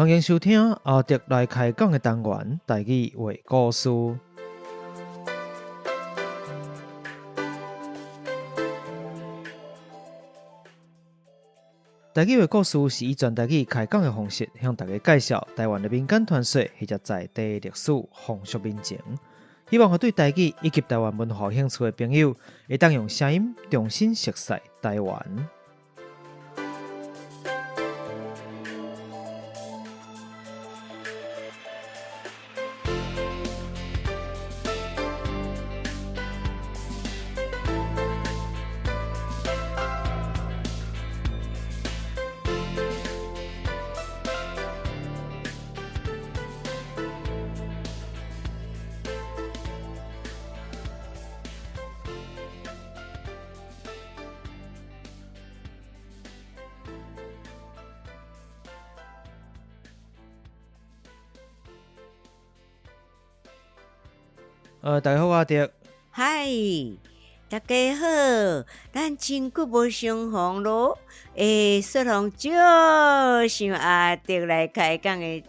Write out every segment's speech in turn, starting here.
歡迎收聽阿德來開講的單元台語話故事。台語話故事是以全台語開講的方式，向大家介紹台灣的民間傳說或者在地歷史、風俗民情。希望予對台語以及台灣文化有興趣的朋友，會當用聲音重新熟悉台灣。大家好，我阿德。嗨，大家好，咱真久無相逢囉。欸，雪紅足想阿德來開講的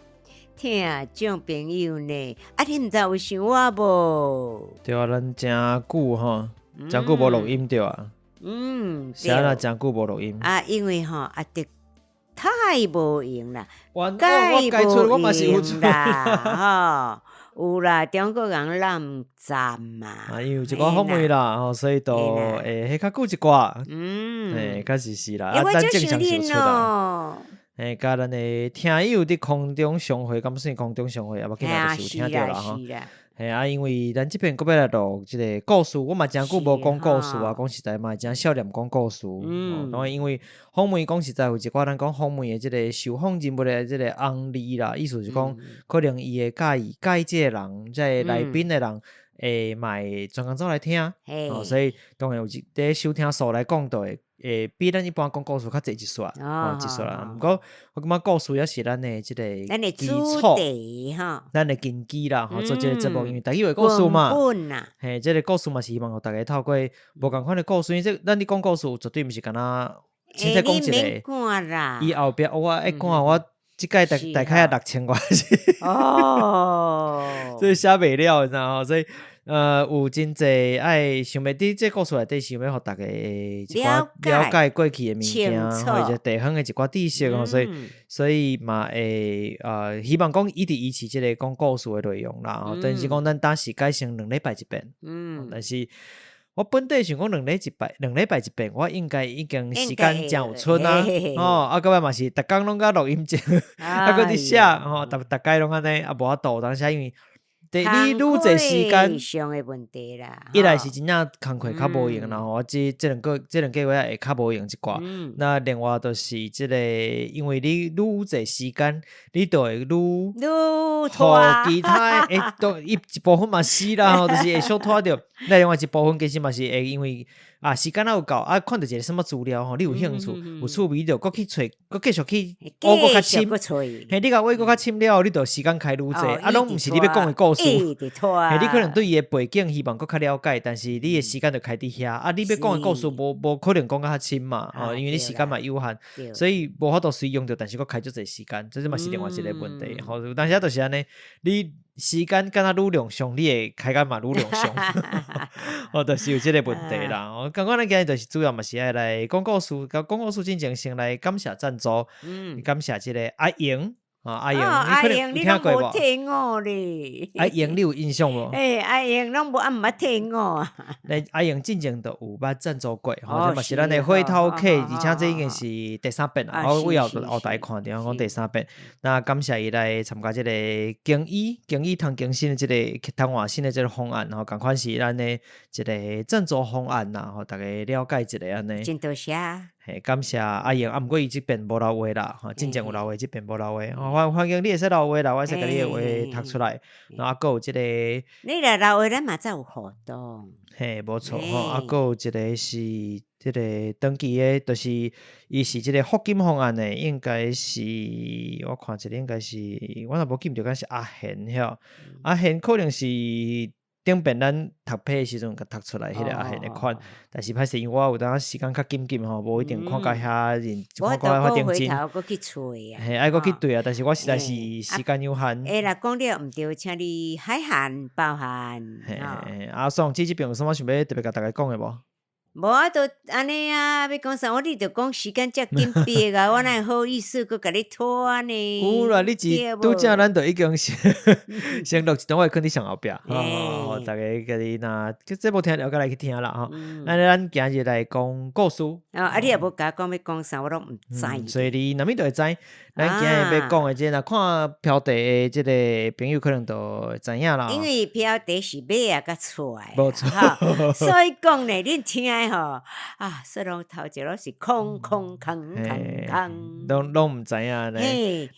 聽眾朋友呢。啊，你毋知有想我無？對啊，咱誠久吼，誠久無錄音對啊。是按怎誠久無錄音？啊，因為吼，阿德太無閒啦，我該出我嘛是有出啦，吼。有啦，中國人濫占嘛。啊，因為有一寡訪問啦，吼，所以就會彼較久一寡。嘿，確實是啦。啊，咱正常是有出啦。嘿，佮咱的聽友佇空中相會，敢算空中相會，啊，無緊啦，就是有聽著啦吼。嘿啊，因為咱這遍閣欲來錄這个故事，我嘛誠久無講故事啊，講實在嘛會誠少念講故事。當然，因為訪問講實在有一寡咱講訪問的這个受訪人物的這个紅利啦，意思是講，可能伊會佮意佮意這个人，這个來賓的人會嘛會專工走來聽，哦，所以當然有一佇收聽數來講，就會。會比咱一般講故事較濟一撮，吼一撮啦。毋過我感覺故事也是咱的這个基礎，咱的根基啦，吼做這个節目，因為台語話故事嘛，嘿，這个故事嘛是希望予大家透過無仝款的故事，因為這咱咧講故事絕對毋是干焦凊彩講一个，伊後壁我愛看我這擺大大概要6000外字，所以寫袂了，你知無？所以。有真濟愛想欲佇這故事內底想欲予大家一寡了解過去的物件，或者地方的一寡知識吼，所以所以嘛會希望講一直維持這个講故事的內容啦。吼，但是講咱當時改成兩禮拜一遍，但是我本底想講兩禮一擺，兩禮拜一遍，我應該已經時間誠有賰啊，吼，啊，到尾嘛是逐工攏佮錄音前，啊，閣佇寫，吼，逐逐擺攏按呢，啊，無法度，有當時因為。第你愈濟時間，一來是真正工課較無閒啦吼，我這這兩個月會較無閒一寡。那另外就是這个，因為你愈濟時間，你就會愈愈拖其他的，會都一一部分嘛是啦吼，就是會小拖著。那另外一部分其實嘛是會因為。啊，時間猶有夠，啊，看著一个啥物資料吼，你有興趣，有趣味，就閣去揣，閣繼續去學閣較深。嘿，你共學閣較深了後，你就時間開愈濟，啊，攏毋是你欲講的故事。嘿，你可能對伊的背景希望閣較了解，但是你的時間就開佇遐，啊，你欲講的故事無無可能講甲較深嘛，吼，因為你時間嘛有限，所以無法度隨用著，但是閣開足濟時間，這嘛是另外一个問題。吼，有當時就是按呢，你。時間敢若愈量長，你會開甲嘛愈量長，哦，就是有這个問題啦。我感覺咱今日就是主要嘛是愛來講故事，講故事進前先來感謝贊助，感謝這个阿英。啊，阿英，阿英，你攏無聽我咧？阿英，你有印象無？欸，阿英攏無啊，毋捌聽我。那阿英進前就有捌贊助過，吼，這嘛是咱的火頭客，而且這已經是第三遍啦。我以後後台看著講第三遍。那感謝伊來參加這个更衣更衣通更新的這个通換新的這个方案，吼，仝款是咱的一个贊助方案啦，予大家了解一下按呢。真多謝。嘿，感謝阿英，啊，毋過伊這遍無留話啦，吼，進前有留話，這遍無留話，吼，歡迎你會使留話啦，我會使共你的話讀出來。然後啊，閣有這個，你若留話，咱嘛才有互動。嘿，無錯吼，啊，閣有一個是這個長期的，就是伊是這個福金方案的，應該是我看一下，應該是我若無記毋著，敢是阿賢吼，阿賢可能是。頂遍咱讀冊的時陣，共讀出來彼個阿賢的款，但是歹勢，因為我有當時間較緊緊吼，無一定看甲遐認，看甲遐認真。我閣去揣啊。嘿，愛閣去對啊，但是我實在是時間有限。欸，若講了毋對，請你海涵包涵。嘿嘿，阿爽，這這邊有啥物想欲特別共大家講的無？無啊，就按呢啊，欲講啥？我你著講時間遮緊迫啊，我哪會好意思閣共你拖呢？有啦，你一拄才咱就已經先先錄一段，我會囥佇上後壁，吼，逐家家己若這無聽著，閣來去聽啦，吼。按呢，咱今日來講故事。啊，你也無共我講欲講啥，我攏毋知。所以你哪物都會知。咱今日欲講的這個，若看標題的這個朋友可能就知影啦。因為標題是尾仔才出來，無錯。所以講呢，恁聽的吼，啊，說攏頭前攏是空空空空空，攏毋知影呢。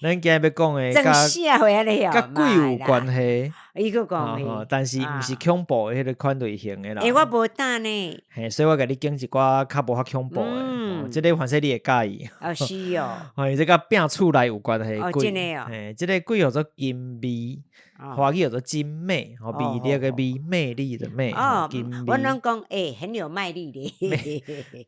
咱今日欲講的，佮鬼有關係。伊閣講，但是毋是恐怖的彼個款類型的啦。欸，我無膽呢。嘿，所以我共你揀一寡較無遐恐怖的。這個反正你會佮意。哦，是哦。嘿，這佮拚厝內有關係。哦，真的哦。嘿，這個鬼叫做金魅，華語叫做金魅，吼，魅力的魅，魅力的魅。哦，金魅。我攏講，欸，很有賣力咧。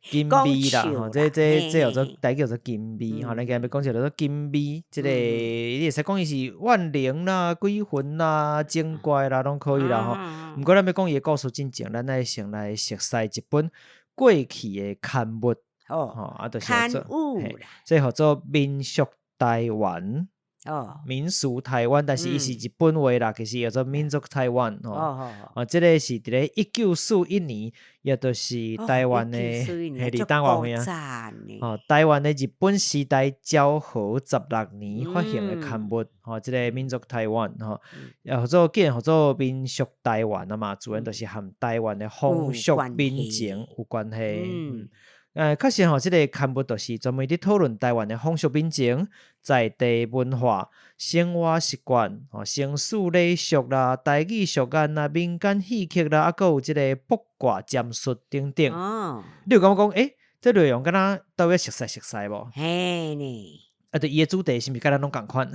金魅啦，吼，這叫做台語叫做金魅，吼，咱今日欲講一個叫做金魅，這個你會使講伊是怨靈啦、鬼魂啦、精怪啦，攏可以啦，吼。毋過咱欲講伊的故事進前，咱愛先來熟悉一本過去的刊物。哦，啊，就是刊物啦，這號做民俗台灣。哦，民俗台灣，但是伊是日本話啦，其實叫做民族台灣吼。哦，這個是佇咧1941年，也就是台灣的，嘿，佇當偌遠啊？哦，台灣的日本時代昭和16年發行的刊物，吼，這個民族台灣吼，也號做既然號做民俗台灣啊嘛，自然就是和台灣的風俗民情有關係。嗯。確實吼，這個刊物就是專門佇討論台灣的風俗民情、在地文化、生活習慣、吼，生死禮俗啦、台語俗諺啦、民間戲曲啦，啊，閣有這個卜卦占術等等。哦，你有感覺講，欸，這內容敢若倒位熟似熟似無？嘿呢。啊，對，伊的主題是毋是佮咱攏仝款？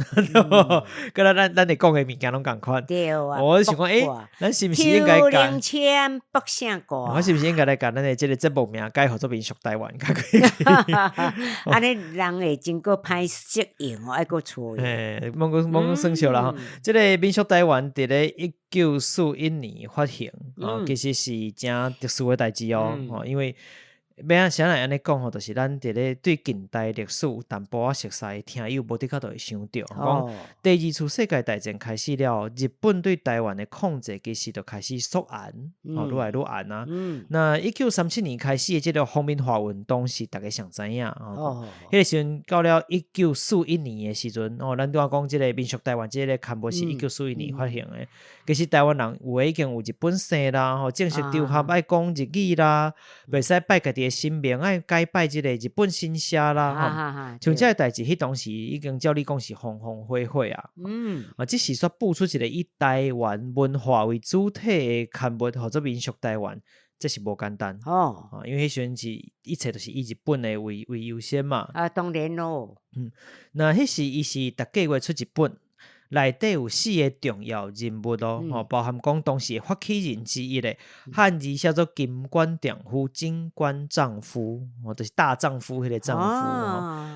佮咱會講的物件攏仝款。對啊。我想講，欸，咱是毋是應該共？簽卜啥卦？我是毋是應該來共咱的這個節目名改號做民俗台灣？按呢人會真閣歹適應哦，愛閣揣。嘿，莫講莫講耍笑啦吼。這個民俗台灣佇咧1941年發行，哦，其實是誠特殊的代誌哦，吼，因為。欲按啥來按呢講吼，就是咱佇咧對近代歷史有淡薄仔熟似的聽友，無的確就會想著，講第二次世界大戰開始了，日本對台灣的控制其實就開始縮嚴，吼，愈來愈嚴啊。那1937年開始的這個皇民化運動是逐家上知影，吼。彼個時陣到了1941年的時陣，哦，咱拄仔講這個民俗台灣這個刊物是1941年發行的。其實台灣人有的已經有日本姓啦，吼，正式場合愛講日語啦，袂使拜家己的神明，愛改拜這個日本神社啦，吼。像這個代誌，彼當時已經照理講是風風火火啊。啊，只是說播出一個以台灣文化為主體的刊物，號做民俗台灣，這是無簡單。哦，因為彼時陣是一切都是以日本的為優先嘛。啊，當然咯。那彼時伊是逐個月出一本。內底有四個重要人物哦，吼，包含講當時的發起人之一的漢字寫做金官丈夫、金官丈夫，哦，就是大丈夫彼個丈夫吼。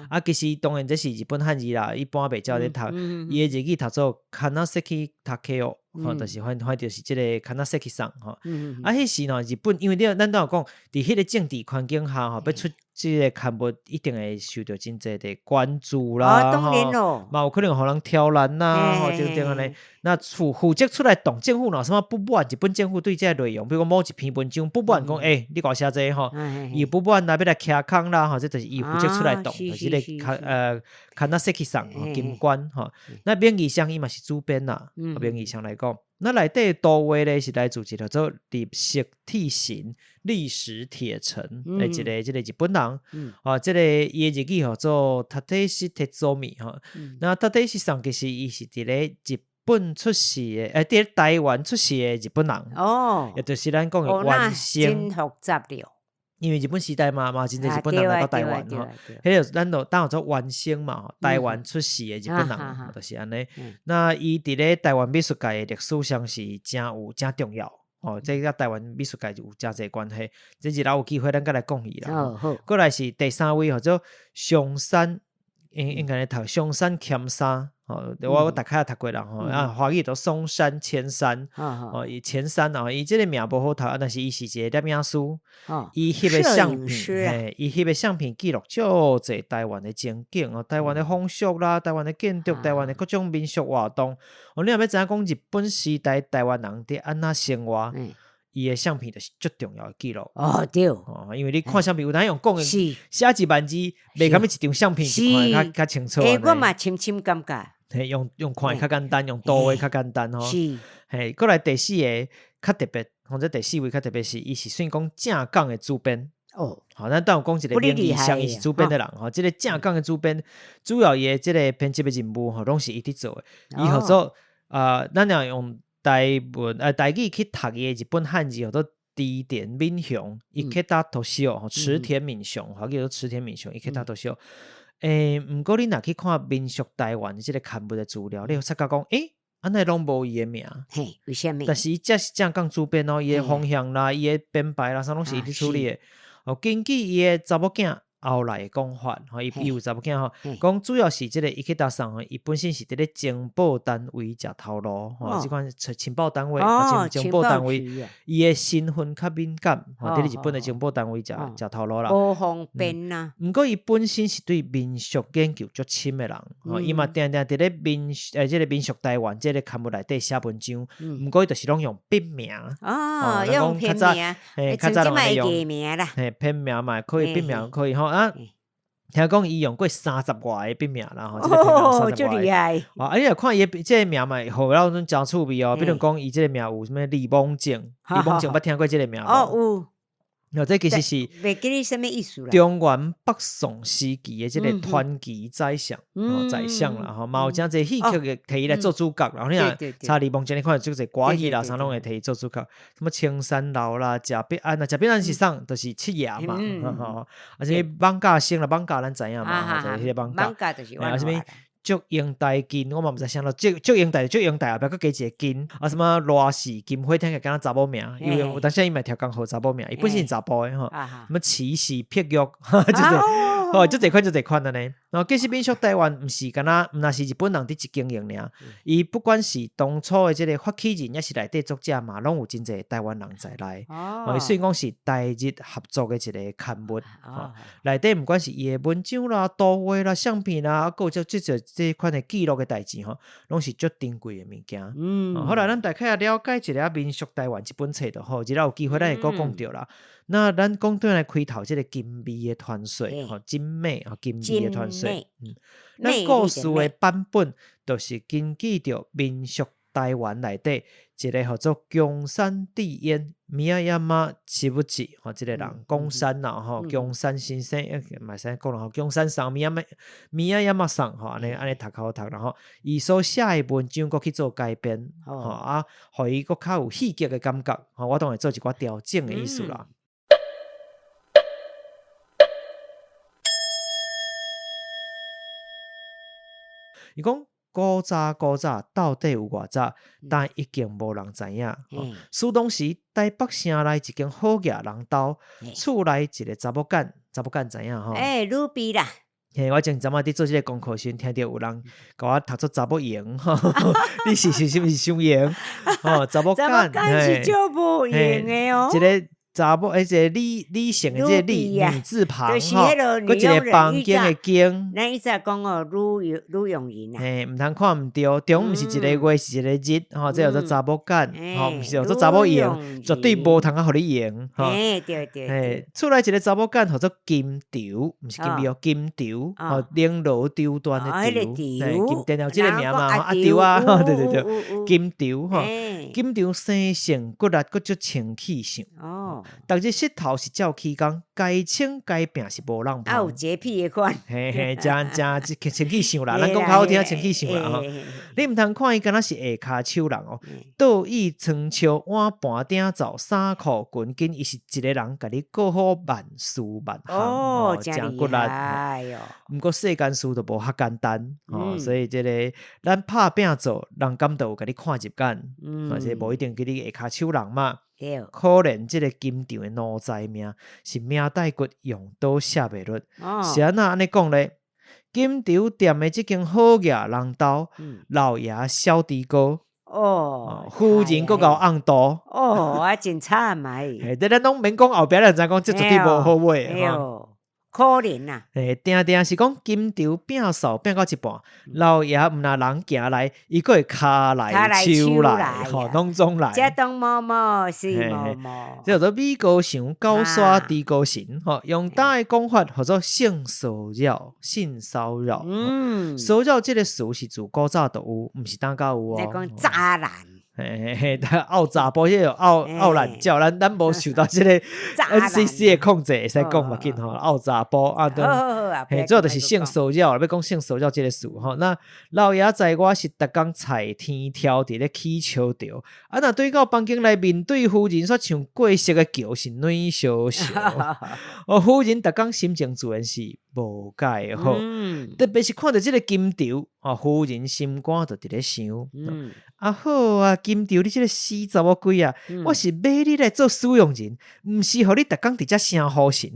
啊，其實當然這是日本漢字啦，一般袂照咧讀。伊的日語讀做金関武雄，吼，就是反就是這個金関さん吼。啊，彼時呢，日本因為你咱拄仔有講，佇彼個政治環境下吼，欲出這個刊物一定會受著真濟的關注啦，吼，嘛有可能予人刁難啦，吼，等等按呢。那負責出來動政府若有啥物不滿，日本政府對這個內容，比如講某一篇文章不滿，講欸，你共我寫這個吼，伊不滿啦，欲來徛空啦，吼，這就是伊負責出來動，就是這個金関さん金官吼。那名義上伊嘛是主編啦，名義上來講，那內底圖畫咧是來自一個叫做立石鐵神、歷史鐵城的一個這個日本人，啊，這個伊的日語號做立石鐵佐米吼。那立石さん其實伊是佇咧日本出世的，佇咧台灣出世的日本人，哦，也就是咱講的原生。真複雜了。因為日本時代嘛，嘛真濟日本人來到台灣吼，彼個咱就當做原生嘛，台灣出世的日本人，就是按呢。那伊佇咧台灣美術界的歷史上是誠有誠重要，哦，這佮台灣美術界有誠濟關係。這日後有機會咱閣來講伊啦。過來是第三位，號做松山，應該咧讀松山謙山。吼，我大概也讀過啦吼，啊，華語都松山千山，哦，伊千山哦，伊這个名無好讀，但是伊是一个攝影師，伊翕的相片，嘿，伊翕的相片記錄足濟台灣的情景哦，台灣的風俗啦，台灣的建築，台灣的各種民俗活動。哦，你若欲知影講日本時代台灣人佇按怎生活，伊的相片就是足重要的記錄。哦，對，哦，因為你看相片有當用講的，寫一萬字，袂敢欲一張相片就看得較較清楚。欸，我嘛深深感覺。嘿，用看的較簡單，用圖的較簡單吼。是。嘿，過來第四个較特別，或者第四位較特別是，伊是算講正港的主編。哦。好，咱等有講一個名義上伊是主編的人吼，這个正港的主編，主要伊的這個編輯的任務吼，攏是伊佇做的。伊號做啊，咱若用台文台語去讀伊的日本漢字，號做池田敏雄，池田敏雄，池田敏雄，華語叫做池田敏雄，池田敏雄。欸，毋過你若去看民俗台灣這个刊物的資料，你會察覺講，欸，按呢攏無伊的名。嘿，為啥物？但是伊這是正港主編哦，伊的方向啦，伊的編排啦，啥攏是伊佇處理的。哦，根據伊的查某囝後來的講法，吼，伊有查某囝吼，講主要是這个池田桑吼，伊本身是佇咧情報單位食頭路，吼，這款情報單位，情報單位，伊的身份較敏感，吼，佇咧日本的情報單位食食頭路啦，無方便啊。毋過伊本身是對民俗研究足深的人，吼，伊嘛定定佇咧民這个民俗台灣這个刊物內底寫文章，毋過伊就是攏用筆名，哦，用片名，嘿，較早攏會用嘿，片名嘛可以，筆名可以吼啊。聽講伊用過三十外个筆名啦，吼，這个筆名三十外个。哦，啊，你若看伊的這个名嘛，號了攏誠趣味哦。比如講，伊這个名有啥物李夢靜，李夢靜捌聽過這个名無？哦，有。哦，這其實是袂記得啥物意思啦。中原北宋時期的這个傳奇宰相，宰相啦，吼，嘛有誠濟戲曲的提伊來做主角。然後你若查李夢靜，你看足濟歌戲啦，啥攏會提伊做主角。什麼青山樓啦，謝必安啦，謝必安是啥？就是七爺嘛，吼，啊，啥物艋舺生啦，艋舺咱知影嘛，就是彼個艋舺。啊，啥物祝英台金，我嘛毋知啥咯，祝英台祝英台後壁閣加一个金，啊，什麼賴氏金花，聽起來敢若查某名，因為有當時伊嘛調工號查某名，伊本身是查埔的吼，什麼慈禧碧玉，就是哦，足濟款足濟款按呢。然後其實民俗台灣毋是敢若，毋若是日本人佇一經營爾，伊不管是當初的這个發起人，抑是內底作者嘛，攏有真濟台灣人在內。哦，雖然講是台日合作的一个刊物，內底毋管是伊的文章啦、圖畫啦、相片啦，啊，閣有這款的記錄的代誌吼，攏是足珍貴的物件。好啦，咱大概也了解一下民俗台灣這本冊就好，日後有機會咱會閣講著啦。那咱講轉來開頭這个金美的傳說，吼，真美吼，金美的傳說。咱故事的版本就是根據著民俗台灣內底一个號做岡山智嫣宮山七武志吼，這个人岡山啦吼，岡山先生，嘛會使講啦吼，岡山桑宮山桑吼，按呢按呢讀較好讀啦吼。伊所寫的文章閣去做改編，吼啊，予伊閣較有戲劇的感覺，吼，我當會做一寡調整的意思啦。伊講古早古早到底有偌早，但已經無人知影。事當時台北城內一間好額人兜，厝內一个查某囝，查某囝知影吼？欸，女婢啦。嘿，我前陣仔佇做這个功課時，聽著有人共我讀做查某閒，你是毋是傷閒？吼，查某囝是足無閒的哦。一个查某，一个女性的這个女字旁，吼，閣一个房間的間。咱以前講哦，女傭人啊。嘿，毋通看毋著，中毋是一个月，是一个日，吼，這叫做查某囝，吼，毋是叫做查某閒，絕對無通啊，予你閒，吼。嘿，對對。嘿，厝內一个查某囝，號做金柱，毋是金美哦，金柱，吼，绫羅綢緞的柱，嘿，金電腦這个名嘛，阿柱啊，對對對，金柱，吼，金柱生性骨力，閣足清氣性。哦。逐日穡頭是照起工，該清該拚是無人啊，有芳。潔癖的款。嘿嘿，誠誠清氣想啦，咱講較好聽，清氣想啦吼。你毋通看伊敢若是下跤手人哦，桌椅床梢碗盤鼎灶衫褲裙巾，伊是一个人共你顧好萬事萬項哦，誠骨力。毋過世間事就無遐簡單哦，所以這个咱拍拚做，人敢就有共你看入眼，或者無一定叫你下跤手人嘛。可憐這个金場的奴才命，是命帶骨用刀卸袂落。是按怎按呢講咧？金場踮的這間好額人兜，老爺小豬哥，夫人閣𠢕甕肚。哦，啊，真慘啊！嘿，這咱攏免講後壁，咱知影講這絕對無好尾吼。可憐啊！嘿，定定是講金場摒掃摒到一半，老爺毋若人行來，伊閣會跤來手來，吼，攏總來。這東摸摸，西摸摸。這叫做米高祥九沙豬高神，吼，用今的講法，號做性騷擾、性騷擾。騷擾這个詞是自古早就有，毋是今才有哦。在講渣男。嘿嘿嘿，漚查埔，彼个漚漚懶覺，咱無受到這个 NCC 的控制，會使講無緊吼。漚查埔啊，對，嘿，主要就是性騷擾，欲講性騷擾這个詞吼。那老爺在外是逐工菜天柱佇咧起笑著，啊，若對到房間內面對夫人煞像過色的橋是軟燒燒。哦，夫人逐工心情自然是無解的好，特別是看著這个金場，哦，夫人心肝就佇咧想。啊好啊，金場，你這个死查某鬼啊！我是買你來做使用人，毋是予你逐工佇遮聲呼神。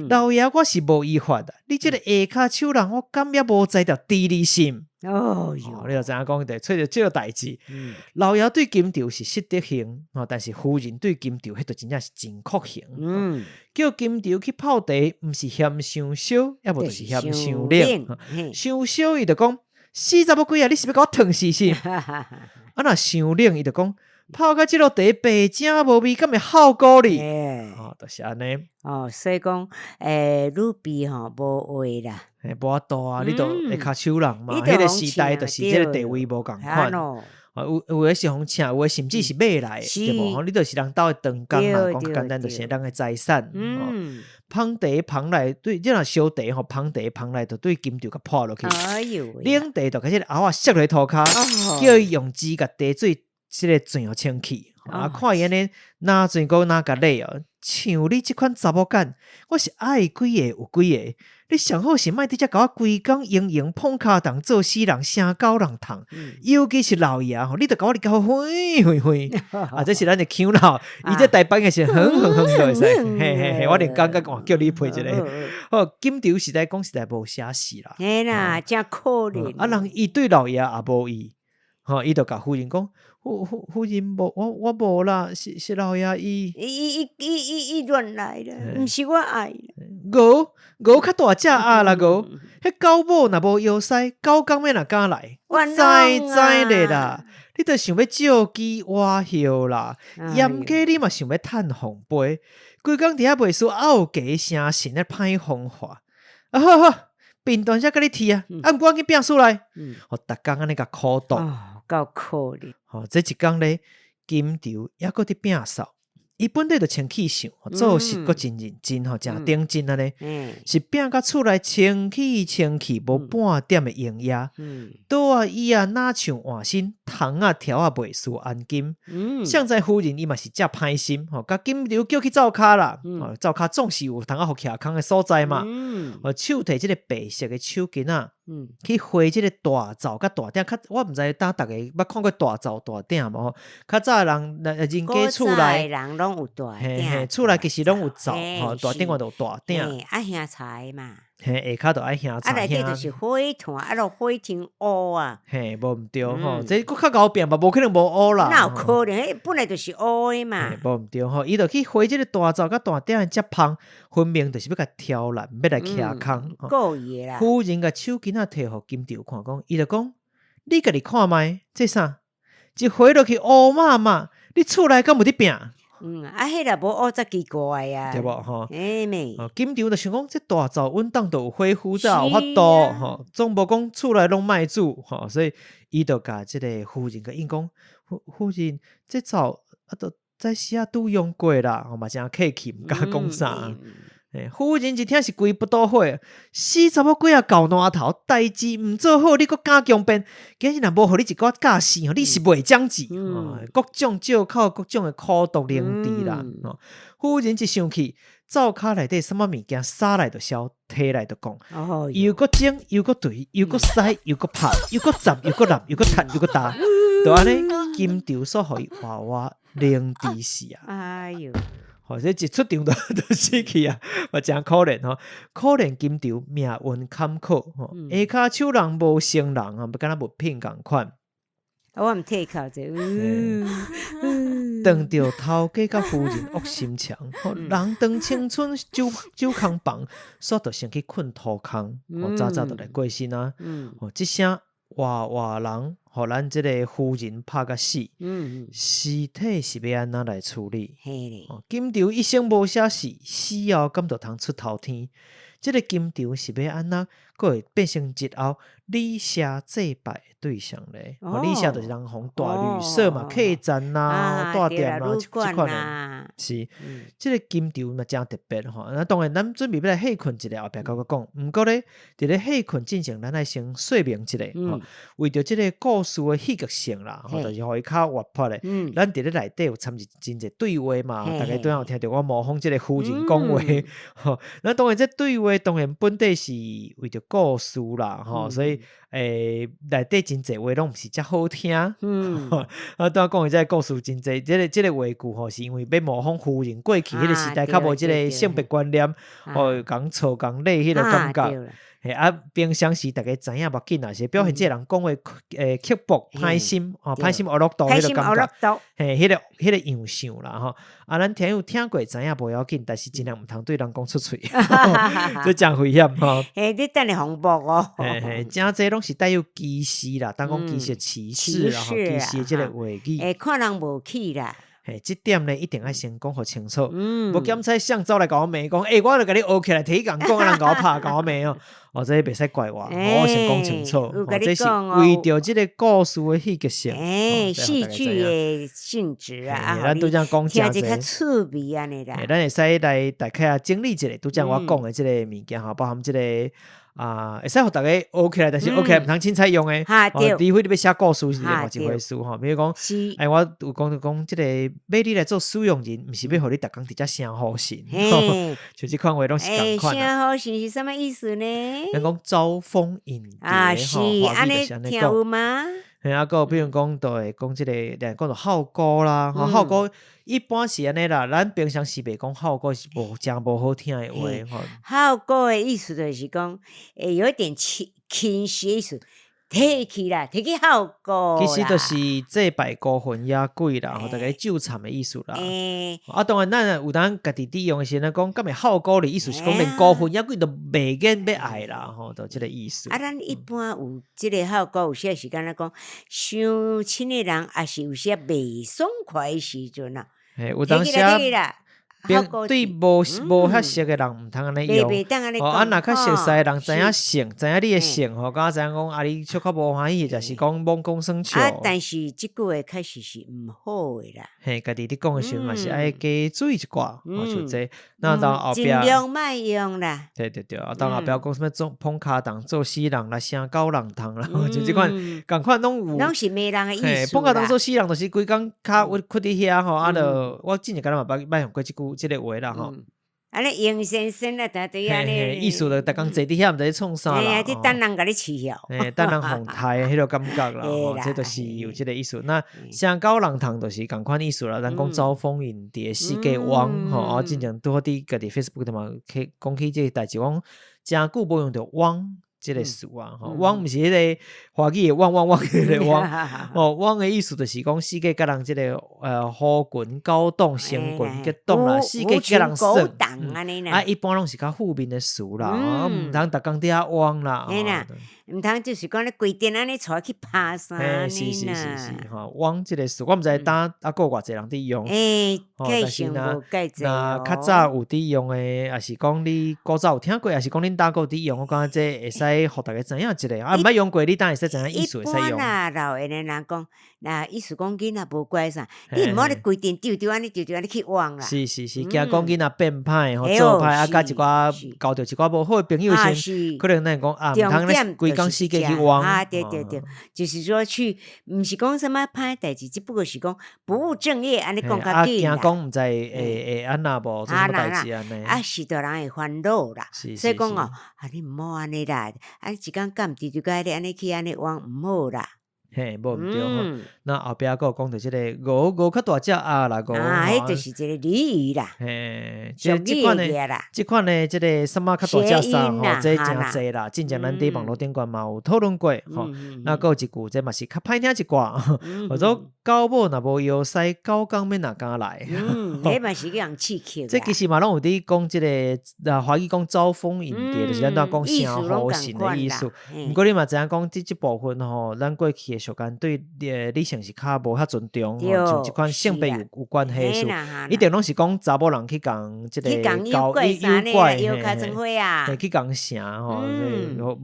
老爺，我是無依法啊！你這个下跤手人，我敢也無才調治你心。哦喲，你就知影講，就揣著這个代誌。老爺對金場是失德行，但是夫人對金場，彼就真正是真酷刑。叫金場去泡茶，毋是嫌傷燒，抑無就是嫌傷冷。傷燒，伊就講死查某鬼啊！你是欲共我燙死是？啊，若傷冷，伊就講泡甲這落茶白正無味，敢會好過你？哦，就是按呢。哦，所以講，女婢吼無話啦。嘿，無法度啊，你都下跤手人嘛，彼个時代就是這个地位無仝款。有的是予請，有的甚至是買來的，對無？你就是人兜的長工啦，講較簡單就是人的財產。捧茶捧來對，你若燒茶吼，捧茶捧來就對金場共潑落去。冷茶就共這个鰲仔摔落塗跤，叫伊用紙共茶水這个轉予清氣。啊，看伊按呢，若轉閣若共禮哦，像你這款查某囝，我是愛幾个有幾个。你上好是莫佇遮共我規工營營碰跤重，做死人，聲狗人蟲。尤其是老爺吼，你著共我離較遠遠遠。啊，這是咱的腔啦，伊這台北的是遠遠遠就會使。嘿嘿嘿，我連感覺講叫你配一个。好，金場實在講實在無寫死啦。嘿啦，真可憐。啊，人伊對老爺也無意，吼，伊就共夫人講。夫人無，我無啦，是老爺伊。伊伊伊伊伊亂來啦，毋是我愛。牛牛較大隻鴨啦，牛，彼狗母若無腰屎，狗公欲若敢來？我知知咧啦，你著想欲借機挖葉啦，鹽雞你嘛想欲趁風杯，規工佇遐袂輸漚雞聲神咧歹風話。啊好好，貧惰才共你提啊，啊毋過我去拚事來，予逐工按呢共苦毒。夠可憐。吼，這一工咧，金場猶閣佇摒掃，伊本來就清氣想，做事閣真認真吼，誠認真按呢，是摒甲厝內清氣清氣，無半點的油煙。桌仔椅仔若像換新，窗仔條仔袂輸安金。誰知夫人伊嘛是遮歹心，吼，共金場叫去灶跤啦，吼，灶跤總是有通仔予徛空的所在嘛。手提這个白色的手巾仔。去揮這个大灶佮大鼎，較我毋知當逐家捌看過大灶大鼎無？較早的人，人家厝內，人攏有大鼎，厝內其實攏有灶，吼，大鼎就有大鼎。愛燃柴嘛。嘿，下跤就愛燃柴。啊，內底就是火炭，啊，落火真烏啊。嘿，無毋對吼，這閣較𠢕拚嘛，無可能無烏啦。哪有可能？彼本來就是烏的嘛。無毋對吼，伊就去揮這个大灶佮大鼎的接芳，分明就是欲共挑難，欲來徛空。故意的啦。夫人共手巾仔提予金場看，講，伊就講，你家己看覓，這啥？一揮落去烏麻麻，你厝內敢有佇拚？啊，彼若無烏才奇怪啊，對無吼？欸咩？金場就想講，這大灶阮當都有火釜，才有法度吼，總無講厝內攏莫煮吼，所以伊就共這个夫人共應講，夫人，這灶啊，都。在時仔拄用過啦，吼嘛誠客氣，毋敢講啥。欸，夫人一聽是規腹肚火，死查某鬼仔厚爛頭，代誌毋做好，你閣敢強辯？今日若無予你一寡教死吼，你是袂長志。各種借口，各種的苦毒凝滯啦。夫人一生氣，灶跤內底啥物物件，灑來就燒，提來就講，又閣蒸，又閣捶，又閣篩，又閣拍，又閣斬，又閣攬，又閣踢，又閣打，就按呢金條煞予伊活活凌遲死啊！哎喲！吼，這一出場就死去啊，嘛誠可憐吼。可憐金條命運坎坷，吼，下跤手人無生人啊，敢若物品仝款。我毋退哭者，當著頭家佮夫人惡心腸，人當青春酒酒空房，煞著先去睏塗空，吼，早早就來過身啊。吼，這聲活活人，予咱這个夫人拍甲死，屍體是欲按怎來處理？金條一生無寫死，死後敢就通出頭天？這个金條是欲按怎，閣會變成日後旅社祭拜的對象咧？旅社就是人予蹛旅社嘛，客棧啦、蹛店啦，這款的。是，這个金條嘛誠特別吼。那當然，咱準備欲來歇睏一下，後壁閣閣講。毋過咧，佇咧歇睏進前，咱愛先說明一下，吼，為著這个故事的戲劇性啦，吼，就是予伊較活潑的。咱佇咧內底有參與真濟對話嘛，大家拄仔有聽著我模仿這个夫人講話，吼。那當然，這對話當然本底是為著故事啦，吼，所以內底真濟話攏毋是遮好聽。啊，拄仔講的這个故事真濟，這个話句吼，是因為欲模仿夫人過去彼个時代較無這个性別觀念，吼，共錯共禮彼个感覺。嘿啊，平常時大家知影無要緊啊，是表現這个人講話刻薄、歹心，吼，歹心惡落肚彼个感覺，嘿，彼个樣相啦吼。啊，咱聽有聽過知影無要緊，但是盡量毋通對人講出喙，這誠危險吼。嘿，你等下予駁哦。嘿嘿，誠濟攏是帶有歧視啦，當講歧視歧視啦，吼，歧視這个話語。會看人無起啦。嘿，這點呢一定愛先講予清楚，無檢采誰走來共我罵講，欸，我著共你學起來，提共講，人共我拍，共我罵哦，哦，這袂使怪我，我先講清楚，這是為著這个故事的戲劇性，欸，戲劇的性質啊，咱拄才講誠濟，聽者較趣味按呢啦。咱會使來大概啊整理一下，拄才我講的這个物件吼，包含這个啊，會使予逐家學起來，但是學起來毋通凊彩用的。哦，除非你欲寫故事是另外一回事吼。比如講，哎，我有講就講，這个欲你來做使用人，毋是欲予你逐工佇遮聲呼神。像這款話攏是仝款。聲呼神是啥物意思呢？咱講招蜂引蝶，啊，是按呢聽有嗎？嘿啊，閣有比如講，就會講這个，講著好歌啦，吼，好歌一般是按呢啦，咱平常時袂講好歌是無誠無好聽的話吼。好歌的意思就是講，會有一點輕輕視的意思，提去啦，提去好歌。其實就是祭拜孤魂野鬼啦，吼，大家咒懺的意思啦。啊，當然咱有當家己佇用的時陣講，敢會好歌的意思是講連孤魂野鬼都袂免欲愛啦，吼，就這个意思。啊，咱一般有這个好歌，有時時敢若講，傷親的人，抑是有時袂爽快的時陣啊。嘿，有當時對無無遐熟的人，毋通按呢用。哦，啊，若較熟似的人，知影性，知影你的性吼，敢知影講啊，你小可無歡喜，就是講罔講耍笑。啊，但是這句話確實是毋好的啦。嘿，家己佇講的時陣嘛是愛加注意一寡，吼，像這。那到後壁盡量莫用啦。對對對，啊，到後壁講啥物做捧跤筒做死人啦，聲狗人蟲啦，就這款，仝款攏有。攏是罵人的意思啦。捧跤筒做死人，就是規工跤屈佇遐吼，啊，著我之前敢若嘛捌捌用過這句這个話啦吼。按呢陰森森啊，逐對按呢。意思就逐工坐佇遐，毋知咧創啥啦。嘿啊，佇等人共你飼曉。嘿，等人予刣的彼个感覺啦，吼，這就是有這个意思。那聲狗人蟲就是仝款意思啦。咱講招蜂引蝶，四界汪吼，啊，之前拄好佇家己 Facebook 嘛，去講起這个代誌，講誠久無用著汪這个詞啊，吼，汪毋是彼个華語的汪汪汪彼个汪，哦，汪的意思就是講四界共人這个狐群狗黨成群結黨啦，四界共人耍，啊，一般攏是較負面的詞啦，毋通逐工佇遐汪啦。毋通就是講你規陣按呢帶去爬山。嘿，是是是是，吼，枉這个詞，我毋知今猶閣有偌濟人佇用。欸，吼，但是若若較早有佇用的，抑是講你古早有聽過，抑是講恁兜閣有佇用，我感覺這會使予逐家知影一下。啊，毋捌用過，你當會使知影意思會使用。一般啦，老緣的人講，若意思講囡仔無乖啥，你毋好咧規陣丟丟按呢丟丟按呢去枉啦。是是是，驚講囡仔變歹吼，做歹啊，佮一寡交著一寡無好的朋友時，可能咱會講啊，毋通咧規工四界去枉。啊，對對對，就是說去，毋是講啥物歹代誌，只不過是講不務正業，按呢講較緊啦。啊，驚講毋知會會按怎無，做啥物代誌按呢？啊，是大人會煩惱啦，所以講哦，啊，你毋好按呢啦，啊，一工敢丟丟甲按呢去按呢枉，毋好啦。嘿，無毋對吼。那後壁閣有講著這个鰻，鰻較大隻啊啦，鰻。啊，彼就是一个俚語啦。嘿，這款的，這款的這个啥物較大隻啥吼，這誠濟啦。進前咱佇網路頂懸嘛有討論過吼。那閣有一句，這嘛是較歹聽一寡，叫做狗母若無藥師，狗公欲哪敢來？嗯，彼嘛是去予人刺激。這其實嘛攏有佇講這个，啊，華語講招蜂引蝶，就是咱拄仔講成虎神的意思。毋過你嘛知影講，這部分吼，咱過去的俗間對女性是較無遐尊重，吼，像這款性別有關係事，一定攏是講查某人去共這個交妖怪，嘿，去共成吼，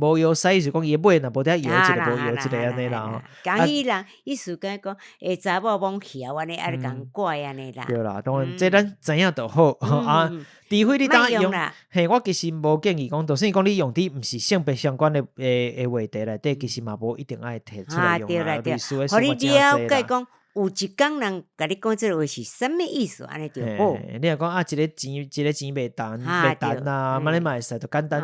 無藥師是講伊尾若無得搖一个，無搖一个按呢啦吼。共彼人意思講講，會查某罔去啊，按呢啊共怪按呢啦。對啦，當然這咱知影就好啊。除非你當用，嘿，我其實無建議講，就算講你用佇毋是性別相關的話題內底，其實嘛無一定愛提出來用啦。類似的事嘛誠濟啦。有一工人共你講這个話是啥物意思？按呢就好。你若講啊，一个錢一个錢袂值袂值啊，按呢嘛會使，就簡單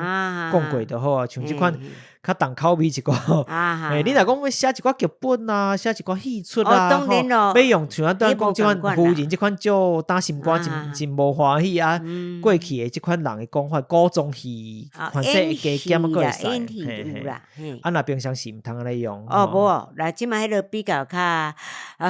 講過就好啊。像這款較重口味一寡，嘿，你若講欲寫一寡劇本啊，寫一寡戲出啊，吼，欲用像咱拄仔講這款夫人這款足擔心肝真真無歡喜啊，過去的這款人的講法，古裝戲，款式加減仔閣會使，嘿嘿。啊，若平常時毋通按呢用。哦，無哦，來這擺彼个比較較啊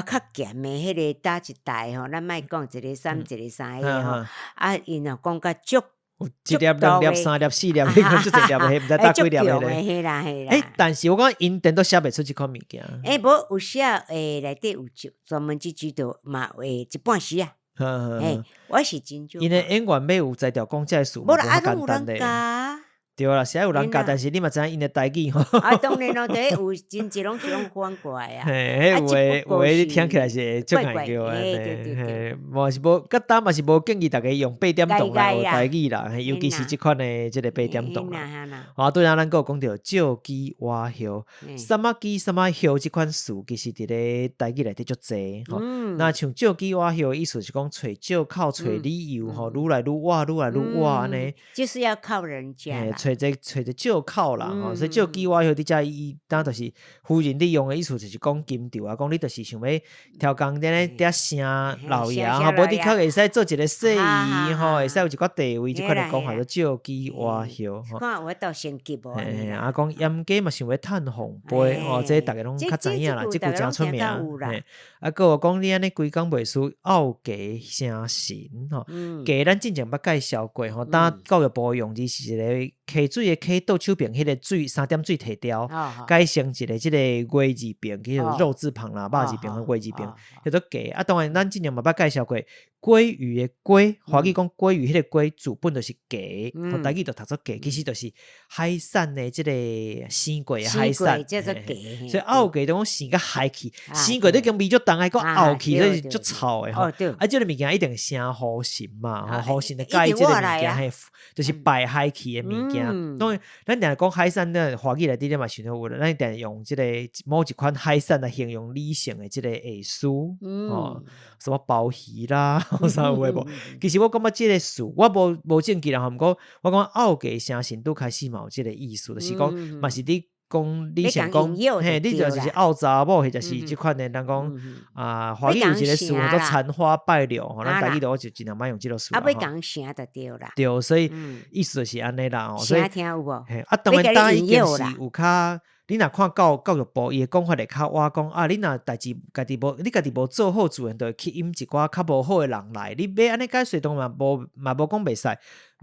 較鹹的彼个搭一台吼，咱莫講一个三一个三个吼，啊，𪜶哦講甲足。有一粒、兩粒、三粒、四粒，彼個足濟粒的，毋知搭幾粒的咧。欸，但是我感覺𪜶顛倒寫袂出這款物件。欸，無有寫，欸，內底有專門這指導嘛，會一半時啊。欸，我是真少。𪜶的演員欲有才調講這个詞，無遐簡單咧。對啦，是愛有人教，但是你嘛知影𪜶的台語吼。啊，當然咯，第一有真濟攏是攏反過來啊。嘿，彼有的有的你聽起來是會足礙叫按呢。嘿，嘛是無，佮當嘛是無建議逐家用八點檔來學台語啦，尤其是這款的這个八點檔啦。啊，對啊，咱閣有講著借枝挖葉，啥物枝啥物葉這款詞，其實佇咧台語內底足濟吼。若像借枝挖葉，意思是講揣借口、揣理由吼，愈來愈倚，愈來愈倚按呢。就是要靠人家。揣一揣一借口啦，吼，所以借枝挖葉佇遮伊當就是夫人咧用的意思，就是講金條啊，講你就是想欲刁工佇咧遐聲老爺吼，無你較會使做一个細姨吼，會使有一寡地位，這款的講法就借枝挖葉吼。看有法度升級無？嘿，啊，講淹家嘛想欲趁風杯吼，這逐家攏較知影啦，這句誠出名。嘿，啊，閣有講你按呢規工袂輸漚雞成神吼，雞咱進前捌介紹過吼，當教育部用字是一个溪水的溪，倒手邊彼个水三點水提掉，改成一个這个月字邊，叫做肉字旁啦，肉字邊和月字邊，叫做雞。啊，當然咱之前嘛捌介紹過，鮭魚的鮭，華語講鮭魚彼个鮭字本就是雞，台語就讀做雞，其實就是海產的這个生過的海產。所以漚雞就講生甲害去，生過都已經味足重，還閣漚去，所以是足臭的吼。啊，這个物件一定成虎神嘛，虎神就佮意這个物件，嘿，就是敗海去的物件。當然，咱定定講海產，咱華語內底你嘛想著有，咱定定用這个某一款海產來形容女性的這个下屬，吼，什麼鮑魚啦，啥有的無？其實我感覺這个詞，我無證據啦，毋過我感覺漚雞成神拄開始嘛有這个意思，就是講嘛是你講你想講，嘿，你就是漚查某，或者是這款的人講啊，華語有一个詞叫做殘花敗柳，吼，咱台語就盡量莫用這个詞。啊，欲講聲就對啦。對，所以意思就是按呢啦，所以聽有無？嘿，啊，當然當已經是有較，你若看教育部伊的講法會較倚講啊，你若代誌家己無，你家己無做好，自然就會吸引一寡較無好的人來。你欲按呢解釋，當然嘛無嘛無講袂使，